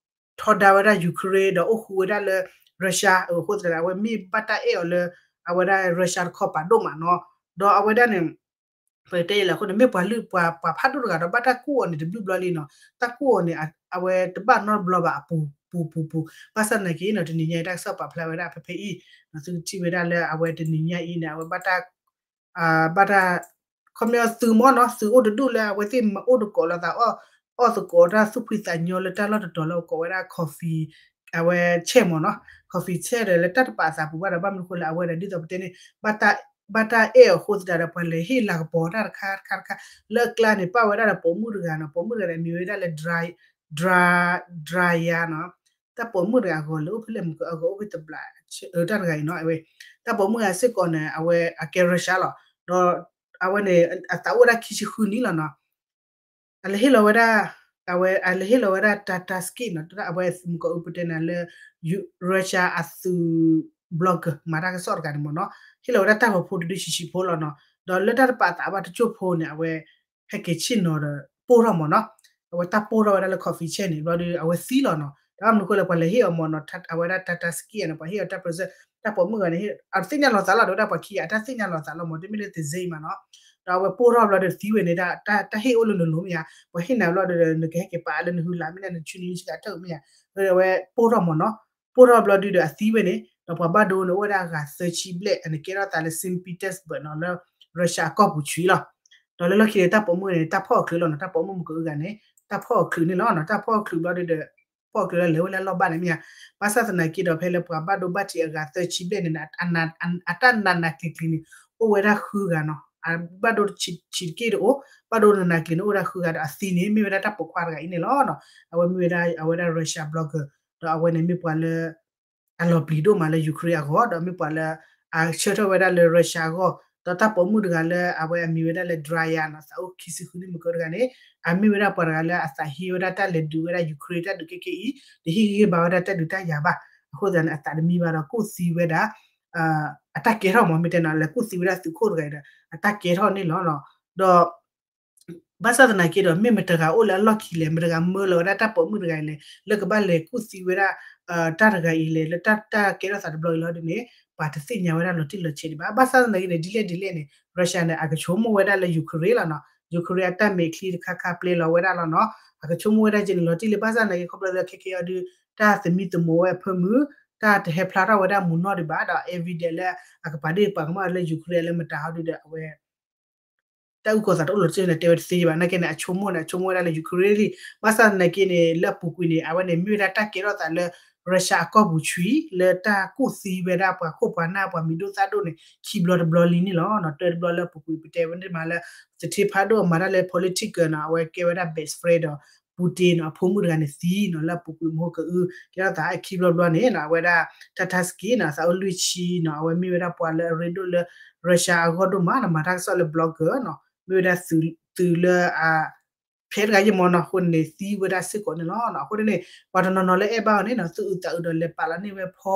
ထီဒါဝဲဒၣ် Ukraine ဒီးအိၣ်ဃူဝဲဒၣ်လၢ Russia အဃိသတးန့ၣ် အဝဲမ့ၢ်ဘၣ်တၢ်အဲၣ်အီၤလၢ အဝဲဒၣ် Russia တခီပၤဒိၣ်မးနီၤ ဒီးအဝဲဒၣ်န့ၣ် ပတဲယဲလၢအဃိန့ၣ် မ့ၢ်ပှၤလုၢ်ပှၤပှၤဖးဒိၣ်တဂၤဒီး ဘၣ်တၢ်ကူၣ်အီၤန့ၣ်တဘျုးဘျီလံနီၤ တၢ်ကူၣ်အီၤန့ၣ် အဝဲတဘၣ်နီတဘျီဘၣ်အပူၤပူၤပူၤပူၤ ဘၣ်ဆၣ်သနာ်က့နီၤ တနံၤညါအံၤတၢ်ကစီၣ်ပာ်ဖျါဝဲဒၣ်ဖဲဖဲအံၤ သုကထံၣ်ဝဲဒၣ်လၢအဝဲတနံၤညါအံၤန့ၣ် အဝဲဘၣ်တၢ် ဘၣ်တၢ် ခီပညီသုးမၢ်နီၤ သုးအိၣ်တဒူၣ်လၢအဝဲသ့ၣ်မၤအိၣ်သကိးလိာ်သး အီၣ်သကိးတၢ်သူၣ်ဖှံသးညီလၢတၢ်လီၢ်တတီၤလၢအကိးဝဲဒၣ် coffee အဝဲ chat မၢ်နီၤ coffee chat ဒီးလၢတၢ်တပာ်သးပူၤဘၣ်ဒီး ဘၣ်မနုၤဃိလၢအဝဲဒီး ဒ်သိးပတဲန့ၣ် ဘၣ်တၢ်အဲၣ်အီၤအဃိသတးဒီး ပှၤလဲၤဟ့ၣ်လၤကပီၤတၢ်တခါတခါတခါ လၢအကျါန့ၣ် ပာ်ဝဲဒၣ်ဒီးပိာ်မုၣ်တဂၤနီၤ ပိာ်မုၣ်တဂၤန့ၣ် အမံၤဝဲဒၣ်လၢ dry dry dryer နီၤ တၢ်ပိာ်မုၣ်တဂၤအဂီၤလၢအိၣ်ဖဲလဲၣ်မုၢ်ကအဂီၤအိၣ်ဖဲတဘျး တၢ်တဂၤအံၤနီၤ အဝဲ တၢ်ပိာ်မုၣ်ဂၤစ့ၢ်ကီးန့ၣ် အဝဲအကဲ Russia လီၤ ဒီး အဝဲန့ၣ် အသးအိၣ်ဝဲဒၣ်ခံဆံဃုနံၣ်လီၤနီၤ အလဲၤဟ့ၣ်လီၤဝဲဒၣ် အဝဲအလဲၤဟ့ၣ်လီၤဝဲဒၣ် Tatarsky နီၤ အဝဲမုၢ်ကအုပတဲနၤလၢ Russia အသုး blogger မၤတၢ်ကစီၣ်တဂၤန့ၣ်မၢ်နီၤ ဟ့ၣ်လီၤဝဲဒၣ်တၢ်ဂီၤဖိတဒုဆံးဆံးဖိလီၤနီၤ ဒီးလၢတၢ်တပာ်သးဘၣ်တကၠိၢ်ဖိန့ၣ် အဝဲ ဟဲက့ၤဆ့ၣ်နီၤဒီး ပိၢ်ထီၣ်မၢ်နီၤ အဝဲတၢ်ပိၢ်ထီၣ်ဝဲဒၣ်လၢ coffee chat န့ၣ် ဘျီဒီး အဝဲသံလီၤနီၤ တၢ်ဘၣ်မနုၤဃိလၢပှၤလဲၤဟ့ၣ်အီၤမၢ်နီၤ အဝဲဒၣ် Tatarsky န့ၣ် ပှၤဟ့ၣ်အီၤတၢ် present တၢ်ပိာ်မုၣ်ဂၤန့ၣ် အတသ့ၣ်ညါလီၤသးလီၤ ဒီးဝဲဒၣ်ပှၤခံဂၤအတၢ်သ့ၣ်ညါလီၤသးလီၤမၢ် တမ့ၢ်လၢတစ့မးနီၤ ဒီးအဝဲပိၢ်ထီၣ်ဘျီဒီးသံဝဲန့ၣ် တၢ်ဟ့ၣ်အိၣ်လၢနလိၤမ့ၢ်ဧါ ပှၤဟ့ၣ်နၤဘျီဒီး နကဟဲက့ၤပာ်လၢနဟုလးမ့ၢ်န့ၣ် နဆူနံဆူကၤတၢ်မ့ၢ်ဧါ အဝဲပိၢ်ထီၣ်မၢ်နီၤ ပိၢ်ထီၣ်ဘျီဒီးအသံဝဲန့ၣ် ဒီးပှၤဘၣ်ဒိန့ၣ် အိၣ်ဝဲဒၣ်အဂၤသၢဆံဘျဲၣ် အန့ၣ်ကဲထီၣ်သးလၢ Saint Petersburg နီၤ လၢ Russia အကီၢ်ပူၤဆံးလီၤ ဒီးလၢလီၢ်ခံန့ၣ် တၢ်ပိာ်မုၣ်န့ၣ် တၢ်ဖီၣ်အီၤချုးလီၤနီၤ တၢ်ပိာ်မုၣ်မုၢ်ကအုဂၤန့ၣ် တၢ်ဖီၣ်အီၤချုးန့ၣ်လီၤနီၤ တၢ်ဖီၣ်အီၤချုးဘျီဒီး ဖီၣ်အီၤချုးလၢလဲၤဝဲလၢအလီၢ်ဘၣ်န့ၣ်မ့ၢ်ဧါ ဘၣ်ဆၣ်သနာ်က့ဒီး ဖဲလၢပှၤဘၣ်ဒိဘၣ်ထံးအဂၤသၢဆံဘျဲၣ်န့ၣ် အတၢ်နးနးကျံၤကျံၤန့ၣ် အိၣ်ဝဲဒၣ်ဃုဂၤနီၤ ဘၣ်ဒိဆံးတက့ၢ်တအိၣ် ဘၣ်ဒိနးနးကျံၤန့ၣ်အိၣ်ဝဲဒၣ်ဃုဂၤဒီးအသံန့ၣ် မ့ၢ်ဝဲဒၣ်တၢ်ပိာ်ခွါတဂၤအံၤန့ၣ်လီၤနီၤ အဝဲမ့ၢ်ဝဲဒၣ်အဝဲဒၣ် Russia blogger ဒီးအဝဲန့ၣ်မ့ၢ်ပှၤလၢ အလီၤပျံၤဒိၣ်မးလၢ Ukraine အဂီၢ် ဒီးမ့ၢ်ပှၤလၢ အဆၢထၢၣ်ဝဲဒၣ်လၢ Russia အဂီၢ် ဒီးတၢ်ပိာ်မုၣ်တဂၤလၢအဝဲအမံၤဝဲဒၣ်လၢ Drya နီၤ သးအိၣ်ခံဆံဃုနံၣ်မုၢ်ကၢတဂၤန့ၣ် အမ့ၢ်ဝဲဒၣ်ပှၤတဂၤလၢအသးဟ့ဝဲဒၣ်တၢ်လဲၤဒုးဝဲဒၣ် Ukraine တၢ်ဒုးခဲခဲအံၤ တဟ့ၣ်ဂံၢ်ဟ့ၣ်ဘါဝဲဒၣ်တၢ်ဒုးတၢ်ယၤဘၣ်. အဃိသတးန့ၣ် အသးတမံဘၣ်ဒီးကူၣ်သံဝဲဒၣ် အတၢ်ကဲထီၣ်မ့ၢ်မ့ၢ်တဲနီၤ လဲၤကူၣ်သံဝဲဒၣ်သုးခိၣ်တဂၤအံၤဒီး အတၢ်ကဲထီၣ်န့ၣ်လီၤ. ဒီး ဘၣ်ဆၣ်သနာ်က့ဒီး မ့ၢ်မတဂၤအိၣ်လၢအလီၢ်ခံလဲၣ်, မတဂၤမၢလီၤဝဲဒၣ်တၢ်ပိာ်မုၣ်တဂၤအံၤလဲၣ်, လၢကဘၣ်လဲၤကူၣ်သံဝဲဒၣ် တၢ်တဂၤအံၤလဲၣ်, လၢတၢ်တၢ်ကဲထီၣ်သးတဘျီအံၤလီၤဒ်န့ၣ် ပှၤတသ့ၣ်ညါဝဲဒၣ်လီၤတံၢ်လီၤဆဲးဒံးဘၣ်. ဘၣ်ဆၣ်သနာ်က့န့ၣ် ဒ်လဲၣ်ဒ်လဲၣ်န့ၣ် Russia န့ၣ် အကဆိကမိၣ်ဝဲဒၣ်လၢ Ukraine လီၤနီၤ, Ukraine အတၢ်မဲာ်ချံတခါခါပျဲလီၤဝဲဒၣ်လီၤနီၤ, အကဆိကမိၣ်ဝဲဒၣ်ကဲန့ၣ်လီၤတံၢ်လံ. ဘၣ်ဆၣ်သနာ်က့ ခီဖျိလၢခဲခဲအံၤဒီး တၢ်သမံသမိးဝဲအဖၢမုၢ် တၢ်တဟဲဖျါထီၣ်ဝဲဒၣ်မူနီၢ်ဒံးဘၣ်ဒီး evidence လၢအကပာ်ဒ့ၣ်ပာ်ကမၣ်လၢ Ukraine လၢမတၤဟီဒုဒီး အဝဲ တၢ်အုၣ်ကီၤသးတအိၣ်လီၤတံၢ်န့ၣ် တဲဝဲတသ့ဘၣ်. နာ်က့န့ၣ် အဆိကမိၣ်န့ၣ် အဆိကမိၣ်ဝဲဒၣ်လၢ Ukraine လံ. ဘၣ်ဆၣ်သနာ်က့န့ၣ် လၢအပူၤကွံာ်န့ၣ် အဝဲန့ၣ်မ့ၢ်ဝဲဒၣ်တၢ်ကဲထီၣ်သးလၢ Russia အကီၢ်ပူၤဆှံ လၢတၢ်ကူၣ်သံဝဲဒၣ်ပှၤခိၣ်ပှၤနၢ်ပှၤမံၤဒိၣ်သၣ်ဒိၣ်န့ၣ် ခံဘျီတဘျီလံန့ၣ်လီၤ. တၢတဘျီလၢအပူၤကွံာ် ပတဲဝဲန့ၣ်မးလၢ သထ့ဖးဒိၣ်အမၤတၢ်လၢ political နီၤ, အဝဲကဲဝဲဒၣ် best friend ဒီး Putin နီၤ, အဖိမုၣ်တဂၤန့ၣ်သံနီၤ, လၢအပူၤကွံာ်မဟိကအု ကဲထီၣ်သးခံဘျီတဘျီန့ၣ်နီၤ, အဝဲဒၣ် Tatarski နီၤ, သးအိၣ်လွံၢ်ဆံနီၤ, အဝဲမ့ၢ်ဝဲဒၣ်ပှၤလၢအရ့ဒိၣ်လၢ Russia အဂီၢ်ဒိၣ်မးနီၤ, မၤတၢ်ကစီၣ်လၢ blogger နီၤ, မ့ၢ်ဝဲဒၣ်သုးလၢအ ဖဲတဂၤယဲၢ်မ့ၢ်နီၤ, အဃိန့ၣ် သံဝဲဒၣ်စ့ၢ်ကီးန့ၣ်လီၤ. အဃိန့ၣ် ပှၤတနီၤနီၤလၢအဲၣ်ဘၣ်အီၤန့ၣ်နီၤ, သူၣ်အုးသးအုးဒီးလဲၤပာ်လီၤန့ၢ်ဝဲဖီ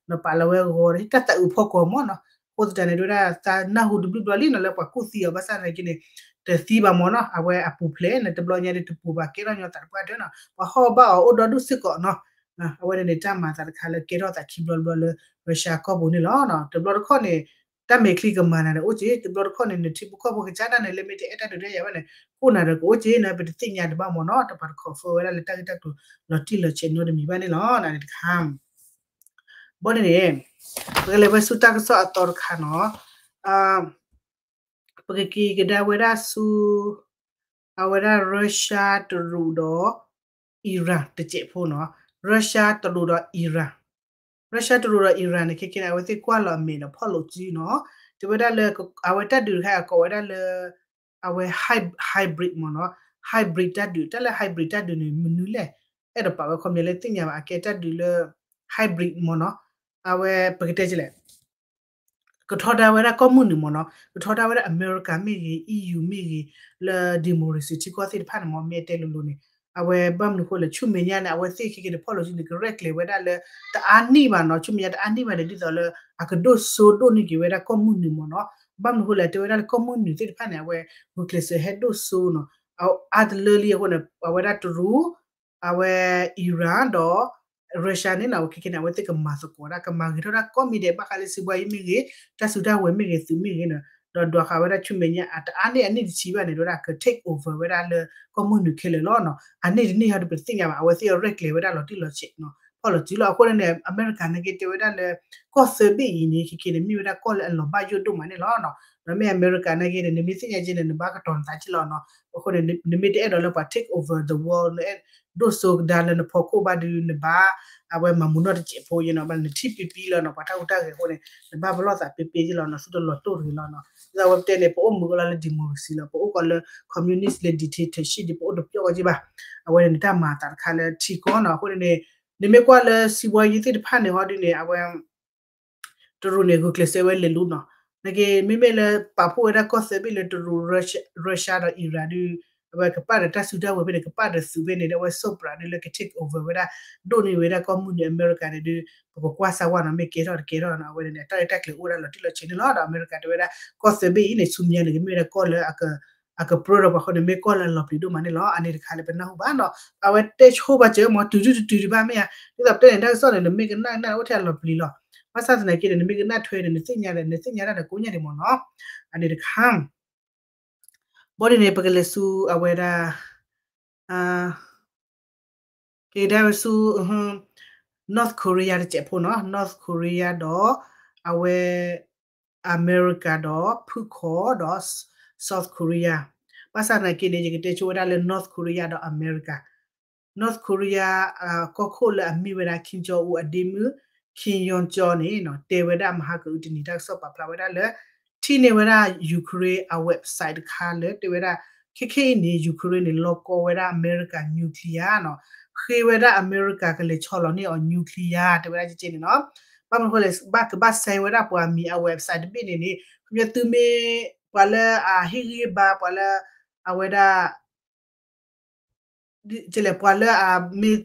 နီၤ, ပာ်လီၤဝဲဂီၤ တၢ်သးအုးဖီကိးမ့ၢ်နီၤ. အဃိသတးန့ၣ် ဒ်ဝဲဒၣ်သးနၢ်ဟူတဘျုးဘျီလံနီၤ လၢပှၤကူၣ်သံအီၤ, ဘၣ်ဆၣ်သနာ်က့န့ၣ် တသံဘၣ်မ့ၢ်နီၤ, အဝဲအပူၤဖျဲးန့ၣ် တဘျီညါဒီးတပူၤဘၣ် ကဲထီၣ်ညီသးတပှၢ်တၢၢ်နီၤ, ပှၤဟီၣ်ဘၣ်အီၤအိၣ်ဒီဒူၣ်စ့ၢ်ကီးနီၤ. အဝဲန့ၣ်န့ၣ် တၢ်မၤသးတခါလၢကဲထီၣ်သးခံဘျီတဘျီလၢ Russia ကီၢ်ပူၤန့ၣ်လီၤ. တဘျီတခီၣ်န့ၣ် တၢ်မဲာ်ချံကမၤနၤဒီးအိၣ်က့, တဘျီတခီၣ်န့ၣ် နထံဖိကီၢ်ဖိကစၢ်ဒၣ်န့ၣ် လၢမ့ၢ်တအဲၣ်တၢ်ဒုးတၢ်ယၤဘၣ်န့ၣ် ကိၣ်နၤဒီးကအိၣ်က့နီၤ, ပတသ့ၣ်ညါဒံးဘၣ်မ့ၢ်နီၤ, တပှၤတခီၣ်ဖၢဝဲဒၣ်လၢတၢ်ဂ့ၢ်တၢ်ကျိၤလီၤတံၢ်လီၤဆဲးနီတမံၤဘၣ်န့ၣ်လီၤ. န့ၣ်တခါ ဘီန့ၣ်န့ၣ် ပကလဲၤဝဲဆူတၢ်ကစီၣ်အသီတခါနီၤ, ပကက့ၤကဒါဝဲဒၣ်ဆူ အဝဲဒၣ် Russia တရူးဒီး Iran တစဲးဖိနီၤ, Russia တရူးဒီး Iran, Russia တရူးဒီး Iran န့ၣ် ခဲကဲန့ၣ် အဝဲသ့ၣ်ကွၢ်လီၤအမဲာ်ဒီးဖီၣ်လိာ်စုနီၤ, တဲဝဲဒၣ်လၢ အဝဲတၢ်ဒုးတခါအကိးဝဲဒၣ်လၢ အဝဲ hybrid မ့ၢ်နီၤ, hybrid တၢ်ဒုး, တၢ်လၢ hybrid တၢ်ဒုးန့ၣ် မနုၤလဲၣ်, အဲၣ်ဒိးပာ်ဝဲခီပညီလၢသ့ၣ်ညါဘၣ်, အကဲတၢ်ဒုးလၢ hybrid မ့ၢ်နီၤ, အဝဲပကတဲလဲၣ် ကထီဒါဝဲဒၣ်ကီၢ်မုၢ်နုာ်မ့ၢ်နီၤ, ကထီဒါဝဲဒၣ်အမဲရကၤမ့ၢ်ဂ့ၤ, EU မ့ၢ်ဂ့ၤ, လၢ democracy ထံကီၢ်သ့ၣ်တဖၣ်န့ၣ်မ့ၢ် မ့ၢ်တဲလိၤလိၤန့ၣ်, အဝဲဘၣ်မနုၤဃိလဲၣ်, ဆူမဲာ်ညါန့ၣ် အဝဲသ့ၣ်ခဲကဲန့ၣ် ဖီၣ်လိာ်စုန့ၣ် ကရဲၣ်ကျဲၤဝဲဒၣ်လၢ တအါနံၣ်ဘၣ်နီၤ, ဆူမဲာ်ညါတအါနံၣ်ဘၣ်န့ၣ် ဒ်သိးလၢ အကဒိၣ်စိဒိၣ်န့ၢ်က့ၤဝဲဒၣ်ကီၢ်မုၢ်နုာ်မ့ၢ်နီၤ, ဘၣ်မနုၤဃိလဲၣ် တဲဝဲဒၣ်လၢကီၢ်မုၢ်နုာ်သ့ၣ်တဖၣ်န့ၣ် အဝဲ ဂုာ်ကျဲးစၢးဟဲဒိၣ်စိနီၤ, အါတလၢလံအဃိန့ၣ် အဝဲဒၣ်တရူး အဝဲ Iran ဒီး Russia န့ၣ်နီၤ, အဝဲခဲကဲန့ၣ် အဝဲသ့ၣ်ကမၤသကိးဒၣ် ကမၤဂ့ၤထီၣ်ဒၣ်ကိးမံၤဒဲး ဘၣ်ဃးလၢစံးဘှါယံၤမ့ၢ်ဂ့ၤ, တၢ်စုတၢ်ဝဲၤမ့ၢ်ဂ့ၤ သုးမ့ၢ်ဂ့ၤန့ၣ်, ဒီးဒွးဃာ်ဝဲဒၣ်ဆူမဲာ်ညါ အတအါနံၣ်အနံၣ်တဆံဘၣ်န့ၣ် ဒဝဲဒၣ်က take over ဝဲဒၣ်လၢကီၢ်မုၢ်နုာ်ခဲလၢာ်လီၤနီၤ, အနံၣ်တနံၣ်ဟီဒီးပတသ့ၣ်ညါဘၣ်, အဝဲသ့ၣ်အရဲၣ်ကျဲၤဝဲဒၣ်လီၤတံၢ်လီၤဆဲးနီၤ, ဖီၣ်လီၤစုလီၤ. အဃိန့ၣ်န့ၣ် အမဲရကၤနာ်က့တဲဝဲဒၣ်လၢ ကီၢ်သၢဘ့ၣ်အံၤန့ၣ် ခဲကဲန့ၣ် မ့ၢ်ဝဲဒၣ်ကီၢ်လၢအလီၤဘၣ်ယိၣ်ဒိၣ်မးန့ၣ်လီၤနီၤ, ဒီးမ့ၢ်အမဲရကၤနာ်က့န့ၣ် နမ့ၢ်သ့ၣ်ညါက့န့ၣ် နဘၣ်ကတီၤနသးက့လီၤနီၤ, အဃိန့ၣ် နမ့ၢ်တအဲၣ်ဒိးလၢပှၤ take over the world လၢအဲၣ်ဒိၣ်စိကဒါလၢနဖီခိၣ်ဘၣ်ဒီး နဘၣ် အဝဲမၤမူနီၢ်တစဲးဖိယဲနီၤ, ဘၣ်နထံၣ်ပံပံလီၤနီၤ, ပှၤတၢ်ဟူးတၢ်ဂဲၤအဃိန့ၣ် နဘၣ်ပလီၢ်သးပ့ပ့က့လီၤနီၤ, သုတလီၤတိၢ်တဂ့ၤလီၤနီၤ, ဒ်သိးအဝဲပတဲန့ၣ် ပအိၣ်မုာ်ကလီလၢ democracy လီၤ, ပအိၣ်ကီးလၢ communist လၢ dictatorship ဒီး ပအိၣ်တပျီၣ်ကီးက့ဘၣ်, အဝဲန့ၣ်နတၢ်မၤအသးတခါလၢထံကီၢ်နီၤ, အဃိန့ၣ်န့ၣ် နမ့ၢ်ကွၢ်လၢစံးဘှါယံၤသ့ၣ်တဖၣ်န့ၣ် ဟီဒုန့ၣ် အဝဲ တရူးန့ၣ် ဂုာ်ကျဲးစၢးဝဲလဲၤလူနီၤ, နာ်က့ မ့မ့ၢ်လၢပာ်ဖှိၣ်ဝဲဒၣ်ကီၢ်သၢဘ့ၣ်လၢတရူး Russia ဒီး Iran ဒီး အဝဲကပာ်ဒီးတၢ်စုတၢ်ဝဲၤဖဲန့ၣ် ကပာ်ဒီးသုးဖဲန့ၣ်ဒီး အဝဲစိးပြးဒီးလၢက take over ဝဲဒၣ် ဒိၣ်န့ၢ်ဝဲဒၣ်ကီၢ်မုၢ်နုာ်အမဲရကၤန့ၣ်ဒီး ပကကွၢ်စၢ်ဝါနီၤ, မ့ၢ်ကဲထီၣ်တကဲထီၣ်နီၤ, အဝဲန့ၣ်န့ၣ် တၢ်ရဲၣ်တၢ်ကျဲၤအိၣ်ဝဲဒၣ်လီၤတံၢ်လီၤဆဲးန့ၣ်လီၤ. ဒီးအမဲရကၤတဲဝဲဒၣ် ကီၢ်သၢဘ့ၣ်အံၤန့ၣ် ဆူမဲာ်ညါန့ၣ် ကမ့ၢ်ဝဲဒၣ်ကီၢ်လၢ အကပြၢဒီးပှၤဃိန့ၣ် မ့ၢ်ကီၢ်လၢအလီၤပျံၤဒိၣ်မးန့ၣ်လီၤ. အန့ၣ်တခါလၢပနၢ်ဟူဘၣ်နီၤ, အဝဲတဲဆိပာ်စၢၤမ့ၢ် တုၤဒုတုၤတုၤဒံးဘၣ်မ့ၢ်ဧါ, ဒ်သိးပတဲန့ၣ် တၢ်ကစီၣ်န့ၣ် နမ့ၢ်ကနၣ်ကနၣ်အိၣ်ထဲအလီၤပျံၤလီၤ. ဘၣ်ဆၣ်သနာ်က့န့ၣ် နမ့ၢ်ကနၣ်ထွဲန့ၣ် နသ့ၣ်ညါဒီး နသ့ၣ်ညါတၢ်ဒီးကိးညါဒံးမ့ၢ်နီၤ, အန့ၣ်တခါ ဘီဒ်န့ၣ် ပကလဲၤဆူအဝဲဒၣ် က့ၤဒၣ်ဝဲဆူ North Korea တစဲးဖိနီၤ, North Korea ဒီး အဝဲ အမဲရကၤဒီးဖုၣ်ခီၣ်ဒီး South Korea, ဘၣ်ဆၣ်သနာ်က့န့ၣ် ယကတဲဆိဝဲဒၣ်လၢ North Korea ဒီးအမဲရကၤ North Korea ကီၢ်ခိၣ်လၢအမ့ၢ်ဝဲဒၣ် Kim Jong Un အဒ့မုၣ် Kim Yo Jong န့ၣ် တဲဝဲဒၣ်မဟါကအုတနံၤ တၢ်ကစီၣ်ပာ်ဖျါဝဲဒၣ်လၢ ထံၣ်န့ၢ်ဝဲဒၣ် Ukraine အ website တခါလၢတဲဝဲဒၣ် ခဲခဲအံၤန့ၣ် Ukraine န့ၣ် လီၤကီဝဲဒၣ်အမဲရကၤ nuclear နီၤ, ဃ့ဝဲဒၣ်အမဲရကၤကလဲၤဆီလီၤန့ၢ်အီၤ nuclear တဲဝဲဒၣ်ကက့န့ၣ်နီၤ, ဘၣ်မနုၤဃိလဲၣ် ဘၣ်ကဘၣ် sign ဝဲဒၣ်ပှၤမံၤအ website တဘ့ၣ်န့ၣ်န့ၣ် မ့ၢ်သုမ့ၢ် ပှၤလၢအဟ့ၣ်ဂံၢ်ဘါ ပှၤလၢ အဝဲဒၣ် ကလဲၣ် ပှၤလၢအမ့ၢ်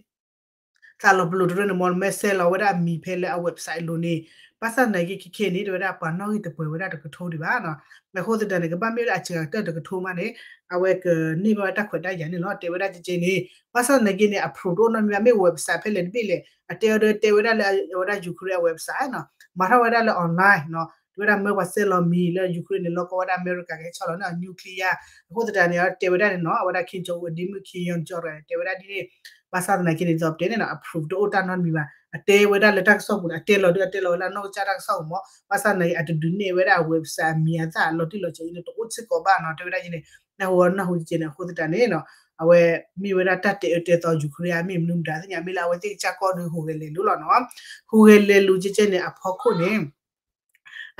သးလီၤပလိာ်တရၢန့ၣ် မ့ၢ်မဲာ်ဆှးလီၤဝဲဒၣ်အမံၤဖဲလၢအ website အလိၤန့ၣ်, ဘၣ်ဆၣ်သနာ်က့ ခဲခဲအံၤန့ၣ် တဲဝဲဒၣ်ပှၤနီၣ်ဂံၢ်တပှဲၤဝဲဒၣ်တကထိဒံးဘၣ်နီၤ. အဃိသတးန့ၣ် ကဘၣ်မ့ၢ်ဝဲဒၣ်အစှၤကတၢၢ်တကထိမးန့ၣ် အဝဲကန့ၢ်ဘၣ်ဝဲတၢ်ခွဲးတၢ်ယာ်န့ၣ်လီၤ. တဲဝဲဒၣ်ကဲကဲန့ၣ် ဘၣ်ဆၣ်သနာ်က့န့ၣ် အ proof တအိၣ်နီတမံၤဘၣ်. မ့ၢ် website ဖဲလဲၣ်တဘ့ၣ်လဲၣ် အတဲအီၤဒီးတဲဝဲဒၣ်လၢအဝဲဒၣ် Ukraine အ website နီၤ, မၤထီၣ်ဝဲဒၣ်လၢ online နီၤ, တဲဝဲဒၣ်မၢပှၤစဲးလီၤမံၤလၢ Ukraine န့ၣ် လီၢ်ကီဝဲဒၣ်အမဲရကၤကဟဲဆီၣ်လီၤန့ၣ် nuclear. အဃိသတးန့ၣ် တဲဝဲဒၣ်န့ၣ်နီၤ, အဝဲဒၣ် Kim Jong Un ဒ်မုၣ် Kim Jong Un တဲဝဲဒၣ်ဒ်န့ၣ်, ဘၣ်ဆၣ်သနာ်က့န့ၣ် ဒ်သိးပတဲန့ၣ်နီၤ အ proof တအိၣ်တၢ်နီတမံၤဘၣ်. အတဲဝဲဒၣ်လၢတၢ်ကစီၣ်ပူၤန့ၣ် အတဲလီၤဒုး အတဲလီၤဝဲလၢအနီၢ်ကစၢ်တၢ်ကစီၣ်ပူၤမး, ဘၣ်ဆၣ်သနာ်က့ အတဒုးနဲၣ်ဝဲဒၣ်အ website အမံၤအသၣ်အလီၤတံၢ်လီၤဆဲးအံၤန့ၣ် တအိၣ်စ့ၢ်ကီးဘၣ်နီၤ. တဲဝဲဒၣ်ကဲန့ၣ် နၢ်ဟူနၢ်ဟူကဲကဲန့ၣ် အဃိသတးန့ၣ်နီၤ အဝဲမ့ၢ်ဝဲဒၣ်တၢ်တဲအၢတဲသီ Ukraine အမ့ၢ်မနုၤမတၤသ့ၣ်ညါ မ့ၢ်လၢအဝဲသ့ၣ်ကစၢ်ကီၢ်ဒီးဟူးဂဲၤလဲၤလိၤလီၤနီၤ. ဟူးဂဲၤလဲၤလိၤကဲကဲန့ၣ် အဖီခိၣ်န့ၣ်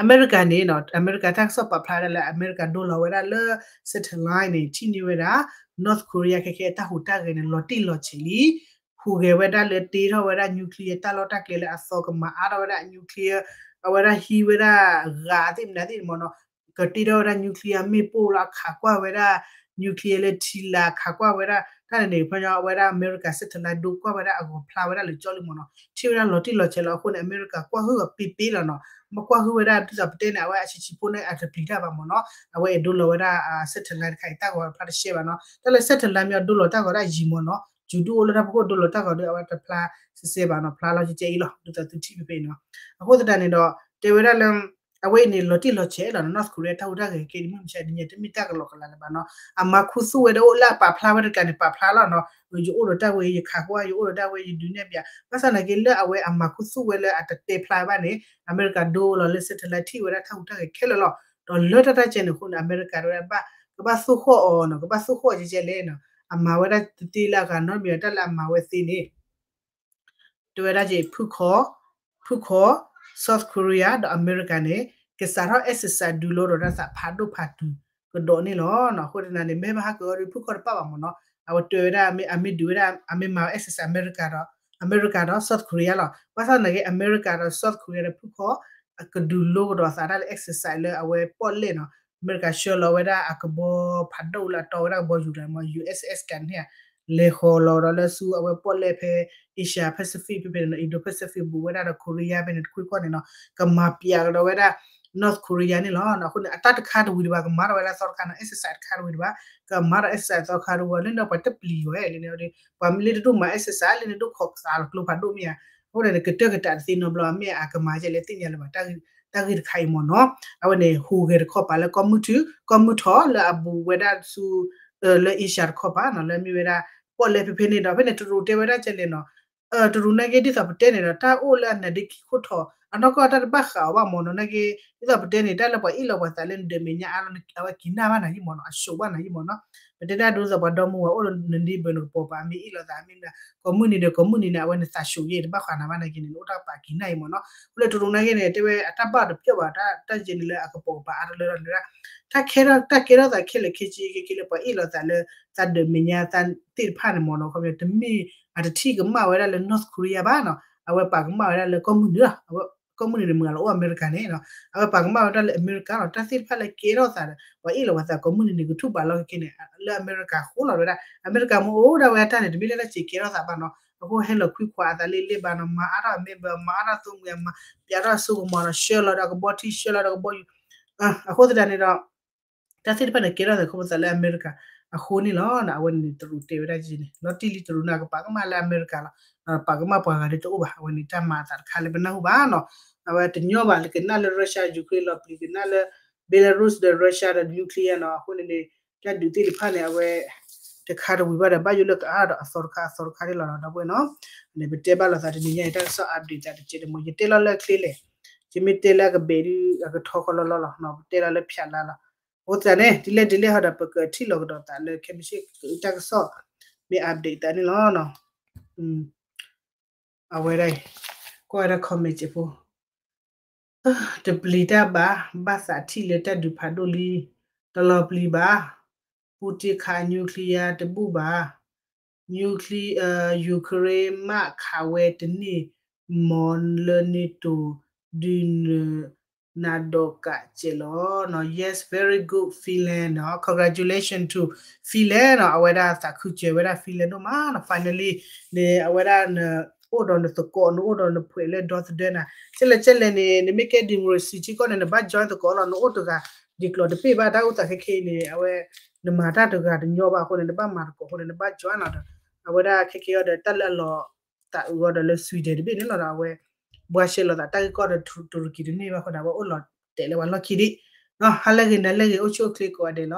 အမဲရကၤန့ၣ်နီၤ အမဲရကၤတၢ်ကစီၣ်ပာ်ဖျါဒၣ်လၢ အမဲရကၤဒိလီၤဝဲဒၣ်လၢ satellite န့ၣ် ထံၣ်န့ၢ်ဝဲဒၣ် North Korea ခဲခဲအတၢ်ဟူးတၢ်ဂဲၤန့ၣ် လီၤတံၢ်လီၤဆဲးလံ. ဟူးဂဲၤဝဲဒၣ်လၢတ့ထီၣ်ဝဲဒၣ် nuclear တၢ်လီၢ်တၢ်ကျဲလၢအသီကမၤအါထီၣ်ဝဲဒၣ် nuclear အဝဲဒၣ်ဟံးဝဲဒၣ်ဂၤသ့ၣ်မနုၤသ့ၣ်မးနီၤ, ကတ့ထီၣ်ဝဲဒၣ် nuclear မ့ၣ်ပိၢ်လီၤ အခးကွၢ်ဝဲဒၣ် nuclear လၢထံလာ် ခးကွၢ်ဝဲဒၣ် တၢ်န့ၣ်န့ၣ် ဖဲညီအဝဲဒၣ်အမဲရကၤ satellite ဒိကွၢ်ဝဲဒၣ်အဂီၤဖျါဝဲဒၣ်လၢကၠီလံမးနီၤ, ထံၣ်ဝဲဒၣ်လီၤတံၢ်လီၤဆဲးလီၤ. အဃိန့ၣ် အမဲရကၤကွၢ်ဟုၣ်အီၤပ့ပ့လီၤနီၤ, မ့ၢ်ကွၢ်ဟုၣ်ဝဲဒၣ်ဒ်သိးပတဲန့ၣ် အဝဲအဆံးဆံးဖိန့ၣ် အတပျံၤတၢ်ဘၣ်မးနီၤ, အဝဲအဲၣ်ဒိလီၤဝဲဒၣ် satellite တခါအံၤ တၢ်ဂီၤဖျါတရှဲဘၣ်နီၤ, တၢ်လၢ satellite မ့ၢ်အဒိလီၤတၢ်ဂီၤဒၣ်ယံၤမးနီၤ, ယူၤဒုအိၣ်လၢတၢ်ဖီခိၣ်ဒိလီၤတၢ်ဂီၤဒီး အဝဲတဖျါစဲစဲဘၣ်နီၤ, ဖျါလီၤကဲကဲအံၤလီၤ ဒ်သိးသုထံၣ်ဖဲဖဲအံၤနီၤ. အဃိသတးန့ၣ်ဒီး တဲဝဲဒၣ်လၢ အဝဲအံၤန့ၣ် လီၤတံၢ်လီၤဆဲးလီၤနီၤ, North Korea တၢ်ဟူးတၢ်ဂဲၤခဲအံၤ မုၢ်မဆါတနံၤညါ တမ့ၢ်တၢ်ကလီကလီလၢၤဘၣ်နီၤ, အမၤခူသူၣ်ဝဲဒၣ်အိၣ်လၢအပာ်ဖျါဝဲတကးန့ၣ် ပာ်ဖျါလီၤနီၤ, ယအိၣ်ဒီးတၢ်ဝဲ ယခးကွၢ် ယအိၣ်ဒီးတၢ်ဝဲ ယဒုးနဲၣ်ပၠး, ဘၣ်ဆၣ်သနာ်က့လၢအဝဲအမၤခူသူၣ်ဝဲလၢအတတဲဖျါဘၣ်န့ၣ် အမဲရကၤဒိလီၤလၢ satellite ထံၣ်ဝဲဒၣ်တၢ်ဟူးတၢ်ဂဲၤခဲလၢာ်လီၤ. ဒီးလၢတၢ်တၢ်ကဲန့ၣ်အဃိန့ၣ် အမဲရကၤတဲဝဲဒၣ် ကဘၣ်သိၣ်ဃီၣ်အီၤနီၤ, ကဘၣ်သိၣ်ဃီၣ်အီၤကဲကဲလဲၣ်နီၤ, အမၤဝဲဒၣ်တသ့လၢအဂၤနီတမံၤ တၢ်လၢအမၤဝဲသ့န့ၣ် တဲဝဲဒၣ်ကဲ ဖုၣ်ခီ, ဖုၣ်ခီ, South Korea ဒီးအမဲရကၤန့ၣ် ကစးထီၣ် exercise ဒုးလိဒီးတၢ်သးဖးဒိၣ်ဖးတုၤကဒီးန့ၣ်လီၤ. အဃိသတးန့ၣ် မ့ၢ်ဘၣ်ဟးက့ၤအီၤဒီး ဖုၣ်ခီတပာ်ဘၣ်မးနီၤ, အဝဲတဲဝဲဒၣ် အမ့ၢ်ဒုးဝဲဒၣ် အမ့ၢ်မၤဝဲ exercise အမဲရကၤဒီး အမဲရကၤဒီး South Korea လီၤ. ဘၣ်ဆၣ်သနာ်က့ အမဲရကၤဒီး South Korea ဒီးဖုၣ်ခီ ကဒုးလိကဒီးသးတၢ်လၢ exercise လၢအဝဲပီၣ်လဲၣ်နီၤ, အမဲရကၤဆှၢလီၤဝဲဒၣ်အကဘီဖးဒိၣ်လၢအတီဝဲဒၣ်ကဘီယူၤတဂၤမး ယူၤအ့းအ့းအ့း ကန့ၣ်ဧါ, လဲၤဃီၤလီၤဒီးလၢဆူအဝဲပီၣ်လဲၣ်ဖဲ Asia Pacific ဖဲဖဲန့ၣ်နီၤ, Indo Pacific ဘူးဝဲဒၣ်ဒီး Korea ဖဲန့ၣ်တခွ့ကီၢ်န့ၣ်နီၤ, ကမၤပျးကဒီးဝဲဒၣ် North Korea န့ၣ်လီၤ. အဃိန့ၣ် အတၢ်တခါတဝံၤဒံးဘၣ် ကမၤထီၣ်ဝဲဒၣ်သီတခါနီၤ, exercise တခါတဝံၤဒံးဘၣ်, ကမၤထီၣ် exercise သီတခါတဝံၤ လၢန့ၣ်ပှၤတပျံၤဝဲလၢန့ၣ်, ပှၤမ့ၢ်လၢတဒိၣ်မၤ exercise လၢန့ၣ်ဒိၣ်ခိးသးလီၤကျိဖးဒိၣ်မ့ၢ်ဧါ, အဃိန့ၣ် ကတၢၢ်ကတးတသ့နီတဘျီ မ့ၢ်အကမၤကဲလဲၣ်သ့ၣ်ညါလၢၤဘၣ် တၢ်ဂ့ၢ်တခါအံၤမးနီၤ. အဝဲန့ၣ် ဟူးဂဲၤတခီပၤလၢကီၢ်မုၢ်ထူ ကီၢ်မုၢ်ထီၣ်လၢအဘူးဝဲဒၣ်ဆူ လၢ Asia တခီပၤနီၤ, လၢမ့ၢ်ဝဲဒၣ် ပီၣ်လဲၣ်ဖဲဖဲန့ၣ်ဒီး ဖဲန့ၣ်တရူးတဲဝဲဒၣ်ကဲလဲၣ်နီၤ, တရူးနာ်က့ဒ်သိးပတဲန့ၣ်ဒီး တၢ်အိၣ်လၢအနါဒ့ခံခိၣ်ထီၣ် အနီၢ်ကီၢ်တၢ်တဘၣ်ဃးအီၤဘၣ်မးနီၤ, နာ်က့ ဒ်သိးပတဲန့ၣ် တၢ်လၢပှၤအ့ၣ်လိာ်ပှၤသးလၢနဒၢးမဲာ်ညါအါလီၤ အဝဲက့ၤနၢ်ဘၣ်နၤယံမးနီၤ, အရှုံးဘၣ်နၤယံမးနီၤ. ပတဲတၢ်ဒ်သိးပှၤဒီမါဝၤအိၣ်ဒီးနဒ့ဘၢၣ်နကပီၤပၤ မ့ၢ်အ့ၣ်လိာ်သးမ့ၢ် ကိးမုၢ်နံၤဒီးကိးမုၢ်နံၤန့ၣ် အဝဲန့ၣ်သးရှုံးယဲ တဘၣ်ဃးနၤဘၣ်နာ်က့န့ၣ် နအိၣ်တၢ်ပာ်က့ၤနၢ်ယံမးနီၤ. အဃိလၢတရူးနာ်က့န့ၣ် တဲဝဲအတၢ်ဘၣ်တပျီဘၣ် တၢ်ယဲန့ၣ်လၢအကပိာ်ကပၤအါတလၢဒီးလၢ တၢ်ကဲထီၣ်တၢ်ကဲထီၣ်သးခဲလၢာ်ခဲဆ့ခဲက့လၢပှၤအ့ၣ်လိာ်သးလၢ သးဒၢးမဲာ်ညါသးသ့ၣ်တဖၣ်န့ၣ်မးနီၤ, ခီပညီ တမ့ၢ်အတထံၣ်ကမၣ်ဝဲဒၣ်လၢ North Korea ဘၣ်နီၤ, အဝဲပာ်ကမၣ်ဝဲဒၣ်လၢကီၢ်မုၢ်နံၤလီၤ, အဝဲကီၢ်မုၢ်နံၤန့ၣ် မုၢ်ဂၤလီၤအိၣ်အမဲရကၤန့ၣ်နီၤ, အဝဲပာ်ကမၣ်ဝဲဒၣ်လၢအမဲရကၤလီၤ, တၢ်သ့ၣ်တဖၣ်လၢကဲထီၣ်သးဒီး ပှၤအ့ၣ်လိာ်ပှၤသးကိးမုၢ်နံၤန့ၣ် ကထူၣ်ဘးလီၤခဲက့န့ၣ် လၢအမဲရကၤဃိလီၤဝဲဒၣ်, အမဲရကၤမ့ၢ်အိၣ်ဒၣ်ဝဲအတၢ်န့ၣ် တမ့ၢ်လၢတၢ်စ့ၤကဲထီၣ်သးဘၣ်နီၤ, အဃိဟဲလီၤခွံခွါအသးလ့လ့ဘၣ်နီၤ, မၤအါထီၣ်အမဲဘၢ မၤအါထီၣ်သိမုၢ် မၤပျးထီၣ်အစိကမီၤနီၤ, ဆှၢလီၤဒီးကဘီထံ ဆှၢလီၤဒီးကဘီယူၤ အဃိသတးန့ၣ်ဒီး တၢ်သ့ၣ်တဖၣ်န့ၣ် ကဲထီၣ်သးခီဖျိသးလၢအမဲရကၤအဃိန့ၣ်လီၤ. အဝဲန့ၣ်တရူးတဲဝဲဒၣ်ကဲန့ၣ် လီၤတံၢ်လံတရူးန့ၣ် ကပာ်ကမၣ်လၢအမဲရကၤလီၤ, ပာ်ကမၣ်ပှၤဂၤဒ်တအိၣ်ဘၣ်, အဝဲန့ၣ်တၢ်မၤအသးတခါလၢပနၢ်ဟူဘၣ်နီၤ, အဝဲတညီဘၣ်လၢကနၣ်လၢ Russia Ukraine လီၤပျံၤ ကနၣ်လၢ Belarus ဒီး Russia ဒီး nuclear နီၤ, အဃိန့ၣ်န့ၣ် တၢ်ဒုးသ့ၣ်တဖၣ်န့ၣ် အဝဲ တခါတဝံၤဘၣ်ဒီး ဘၣ်ယိၣ်လၢကအါဒီးအသီတခါအသီတခါန့ၣ်လီၤနီၤ, ဒီပုၢ်ဝဲၢ်နီၤ, န့ၣ် ပတဲဘၣ်လိာ်သးတနံၤညါအံၤ တၢ်ကစီၣ် update သးတကဲးတမီၤ ယတဲလီၤလၢအချ့လဲၣ်, ယမ့ၢ်တဲလၢအကဘဲၣ်ဒုး အကထီဃီလီၤလီၤလီၤနီၤ, ပတဲလီၤလၢဖျးလါလီၤ, အဃိသတးန့ၣ် ဒ်လဲၣ်ဒ်လဲၣ်ဟီဒီး ပကထံၣ်လိာ်ကဒီးသးလၢခဲမုၢ်ဆ့ၣ် တၢ်ကစီၣ် မ့ၢ် update သးန့ၣ်လီၤနီၤ. အဝဲဒၣ်အံၤ ကွၢ်ဝဲဒၣ် comment စဲးဖိ တပျံၤတၢ်ဘၣ်, ဘၣ်သးထံၣ်လၢတၢ်ဒုးဖးဒိၣ်လံ, တလီၤပျံၤဘၣ်, Putin ခး nuclear တဘူၣ်ဘၣ်, nuclear, Ukraine မ့ၢ်ခးဝဲတန့ၢ် မ့ၢ်လၢ NATO ဒုးနုာ် နၤဒီးကးစဲးလီၤနီၤ. Yes, very good, Finland နီၤ. Congratulations to Finland နီၤ. အဝဲဒၣ်သးခုစၢၤဝဲဒၣ် Finland ဒိၣ်မးနီၤ. Finally န့ၣ် အဝဲဒၣ်နအိၣ်ဒီးနသကိး နအိၣ်ဒီးနဖှဲးလၢဒီသဒၢနၤ ကဲလဲၣ်ကဲလဲၣ်န့ၣ် နမ့ၢ်ကဲ democracy ထံကီၢ်န့ၣ် နဘၣ် join သကိးလီၤ. နအိၣ်တဂၤ ဒ်ကျိၤတပ့ၢ်ဘၣ် တၢ်အိၣ်သးခဲခဲအံၤန့ၣ် အဝဲ နမၤတၢ်တဂၤတညီဘၣ်အဃိန့ၣ် နဘၣ်မၤသကိးအဃိန့ၣ် နဘၣ် join လီၤဒီး အဝဲဒၣ်ခဲခဲအံၤဒီး တၢ်လၢအလီၤသးအုးအီၤဒီးလၢ Sweden တဘ့ၣ်န့ၣ်လီၤဒီး အဝဲ ဘှါရှဲလီၤသးတၢ်ဂ့ၢ်ကီၢ်ဒီး တူရကံတန့ၢ်ဘၣ်အဃိန့ၣ် အဝဲအိၣ်လီၤတဲာ်လၢပှၤလီၢ်ခံဒံးနီၤ. ဟါလၢဂ့ၤ နၤလၢဂ့ၤ အိၣ်ဆူၣ်အိၣ်ချ့ကိးဂၤဒဲးလီၤ.